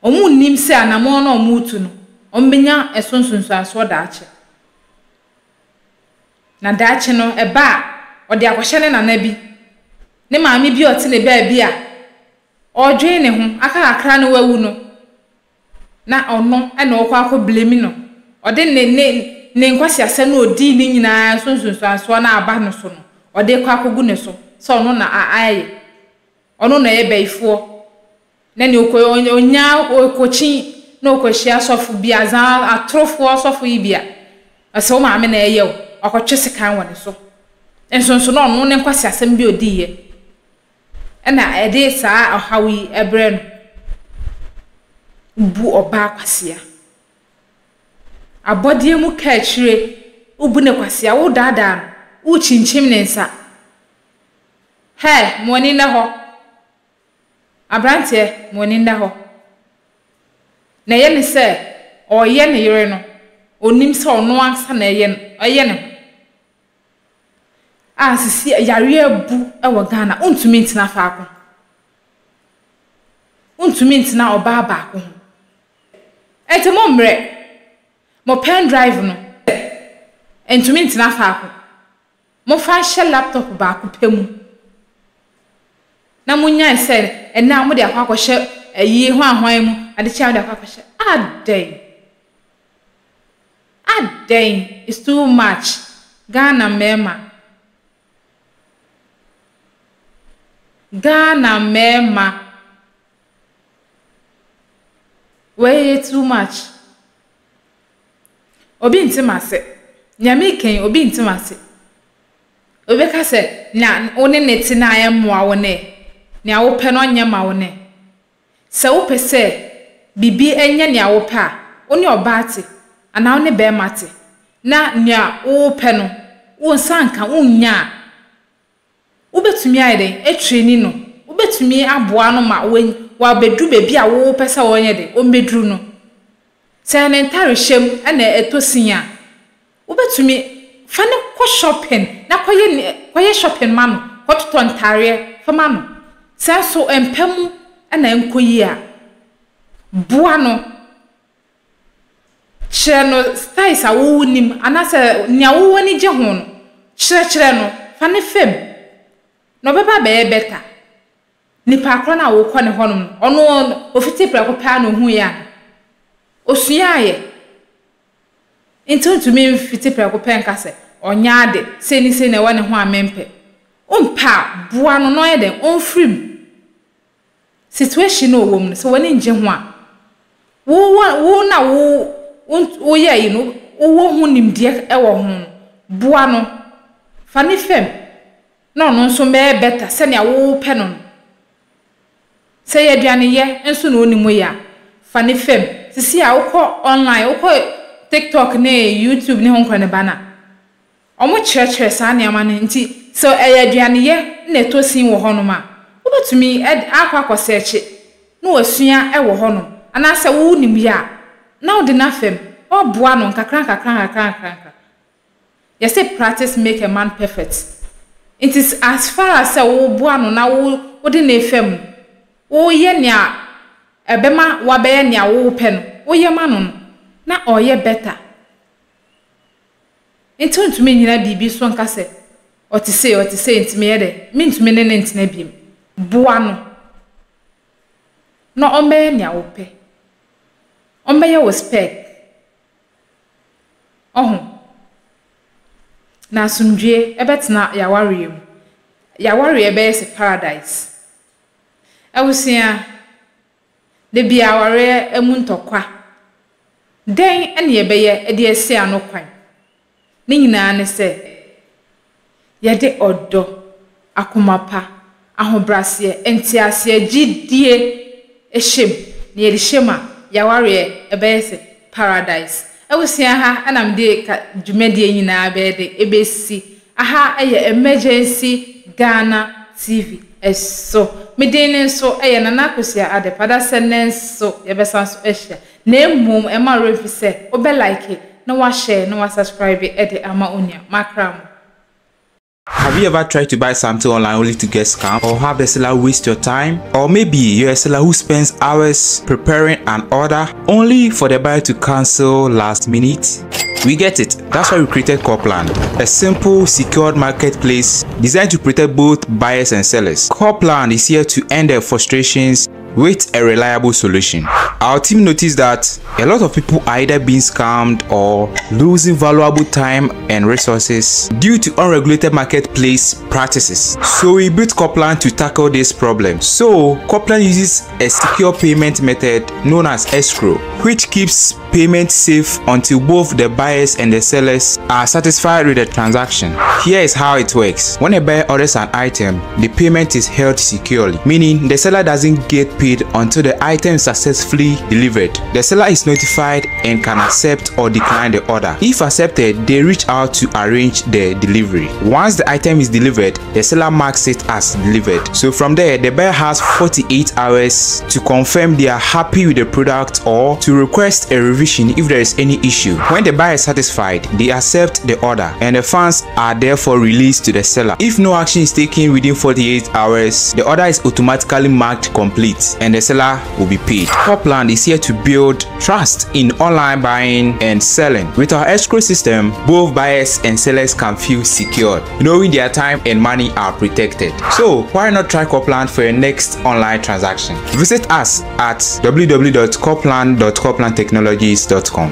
Wɔnnim sɛ anammɔn no a wɔretu no, wɔbɛnya ɛso nsunsuansoɔ daakye. Na daakye no, ɛba a, ɔde akɔhyɛ ne nana bi, ne maame bi a ɔte ne baabi a ɔredwen ne ho, aka kakra na wawu no, na ɔno na ɔrekɔ akɔ blame no. Ɔde ne ne ne nkwaseasɛm no a ɔdii ne nyinaa so nsunsuansoɔ no a aba no so no, ɔde rekɔ akɔgu ne so sɛ ɔno na ayɛ. Ɔno na ɔyɛ bayifoɔ na nea ɔkɔ ɔnya ɔkɔkyin na ɔkɔhyia sɔfo bi azaa atorofoɔ sɔfo yi bi a, ɔsɛ wo maame na ɛyɛ wo, ɔkɔtwe sekan wɔ ne so. Nso nso na ɔno ne nkwaseasɛm bi a ɔdiiɛ ɛna ɛde saa ɔhaw yi ɛbrɛ no. Bu ɔbaa kwasea. Abɔdeɛ mu kaakyire, wobu no kwasea, wodaadaa no. worekyinkyim ne nsa. Hɛ, mo ani nna hɔ. Aberanteɛ, mo ani nna hɔ. Na ɛyɛ ne sɛ ɔreyɛ ne yere no, ɔnnim sɛ ɔno ankasa na ɛyɛ no, ɛyɛ ne ho. A sisi yareɛ abu wɔ Ghana, wontumi ntena faako. Wontumi ntena ɔbaa baako ho. Ɛnti mo mmerɛ, mo pen drive no, ntumi ntena faako. Momfa nhyɛ laptop baako pɛ mu na monnyae sɛ ɛnnɛ a mode akɔ akɔhyɛ ayi hwanhwan mu, ade kye a mode akɔ akɔhyɛ. Adɛn? Adɛn? It's too much. Ghana mmarima. Ghana mmarima. Wei yɛ too much. Obi nte m'ase. Nea mereka yi, obi nte m'ase. Obi bɛka sɛ, nea wo ne no te no a ɛmmoa wo no ɛ, nea wopɛ no ɔnyɛ mma wo no ɛ. Sɛ wopɛ sɛ biribi nyɛ nea wopɛ a, wo ne ɔbaa te anaa wo ne barima te, na nea wopɛ no, wo nsa nka, wunnya a, Wobɛtumi ayɛ dɛn atraini no? Wobɛtumi aboa no ma wabɛduru baabi a wopɛ sɛ ɔnyɛ dɛn? Ɔmmɛduru no. Sɛ ne ntarehyɛ mu na ɛtɔ sin a, wobɛtumi fa no kɔ shopping na kɔyɛ ne kɔyɛ shopping ma no, kɔtotɔ ntareɛ fa ma no. Sɛ nso mpa mu na ɛnkɔ yie a, boa no. Kyerɛ no styles a wo nim anaasɛ nea wo w'ani gye ho no, kyerɛkyerɛ no, fa no fa mu na ɔbɛba abɛyɛ better. Nipa korɔ no a wokɔ ne hɔnom no, ɔno ofiti prɛko pɛ ara na ohuiɛ ana? Osuaeɛ. Nti wontumi mfiti prɛko pɛ nka sɛ ɔnyɛ ade, sei ne sei na ɛwɔ ne ho a mempɛ. Wompɛ a, boa no na ɔnyɛ dɛn? Ɔmfiri mu. Situation no a ɔwɔ mu no, sɛ w'ani ngye ho a, wo wo na wo woyɛ ayi no, wowɔ ho nimdeɛ wɔ ho no, boa no, fa no fam na ɔno nso mmɛyɛ better sɛnea wopɛ no no. Sɛ ɛyɛ aduaneyɛ nso na ɔnnim yɛ a, fa no fam. Sisi a wokɔ online, wokɔ TikTok ne YouTube ne ho nkɔ ne ba no a, Wɔkyerɛkyerɛ saa nneɛma no nti sɛ ɛyɛ aduaneyɛ na ɛtɔ sin wɔ hɔnom a, wobɛtumi akɔ akɔsɛɛkye na wasua wɔ hɔnom anaasɛ wonim yɛ a, na wode no afa mu na woaboa no nkakrankakra nkakrankakra. Yɛse practice make a man perfect. Nti as far as sɛ woboa no na wode no refa mu no, woyɛ nea ɛbɛma wabɛyɛ nea wopɛ no, woyɛ ma no no, na ɔreyɛ better. Enti ontumi nnyina biribi so nka sɛ, Ɔte sei, ɔte sei, enti meyɛ dɛn? Mintumi ne no ntena bio. Boa no na ɔmmɛyɛ nea wopɛ. Ɔmmɛyɛ wo spec. Ɔho? Na asomdwoeɛ bɛtena y'awareɛ mu. Y'awareɛ bɛyɛ sɛ paradise. Abusua, Da biara awareɛ mu ntɔkwa. Dɛn na yɛbɛyɛ de asi ano kwan? Ne nyinaa ne sɛ, yɛde ɔdɔ, akoma pa, ahobrɛaseɛ, nteaseɛ, gyidie hyɛ mu. Na yɛde hyɛ mu a, yɛn awareɛ bɛyɛ sɛ paradise. Abusua ha na mede ka dwumadie nyinaa bɛyɛ dɛn ɛbɛsi. Aha yɛ Emergency Ghana TV so. Me din no nso yɛ Nana Akosua Adepa. Dasɛ nnɛ nso yɛbɛsan so ahyia. Na mmom mma wo werɛ mfi sɛ wobɛ like na wa share na wa subscribe de ama onua. Makra mo. Have you ever tried to buy something online only to get scammed or have the seller waste your time? Or maybe you're a seller who spends hours preparing an order only for the buyer to cancel last minute? We get it. That's why we created Corplan, a simple, secured marketplace designed to protect both buyers and sellers. Corplan is here to end their frustrations with a reliable solution. Our team noticed that a lot of people are either being scammed or losing valuable time and resources due to unregulated marketplace practices. So we built Coplan to tackle this problem. So Coplan uses a secure payment method known as escrow, which keeps payment safe until both the buyers and the sellers are satisfied with the transaction. Here is how it works. When a buyer orders an item, the payment is held securely, meaning the seller doesn't get paid until the item is successfully delivered. The seller is notified and can accept or decline the order. If accepted, they reach out to arrange the delivery. Once the item is delivered, the seller marks it as delivered. So from there, the buyer has 48 hours to confirm they are happy with the product or to request a revision if there is any issue. When the buyer is satisfied, they accept the order and the funds are therefore released to the seller. If no action is taken within 48 hours, the order is automatically marked complete and the seller will be paid. Copland is here to build trust in online buying and selling. With our escrow system, both buyers and sellers can feel secured, knowing their time and money are protected. So why not try Copland for your next online transaction? Visit us at www.copland.coplandtechnologies.com.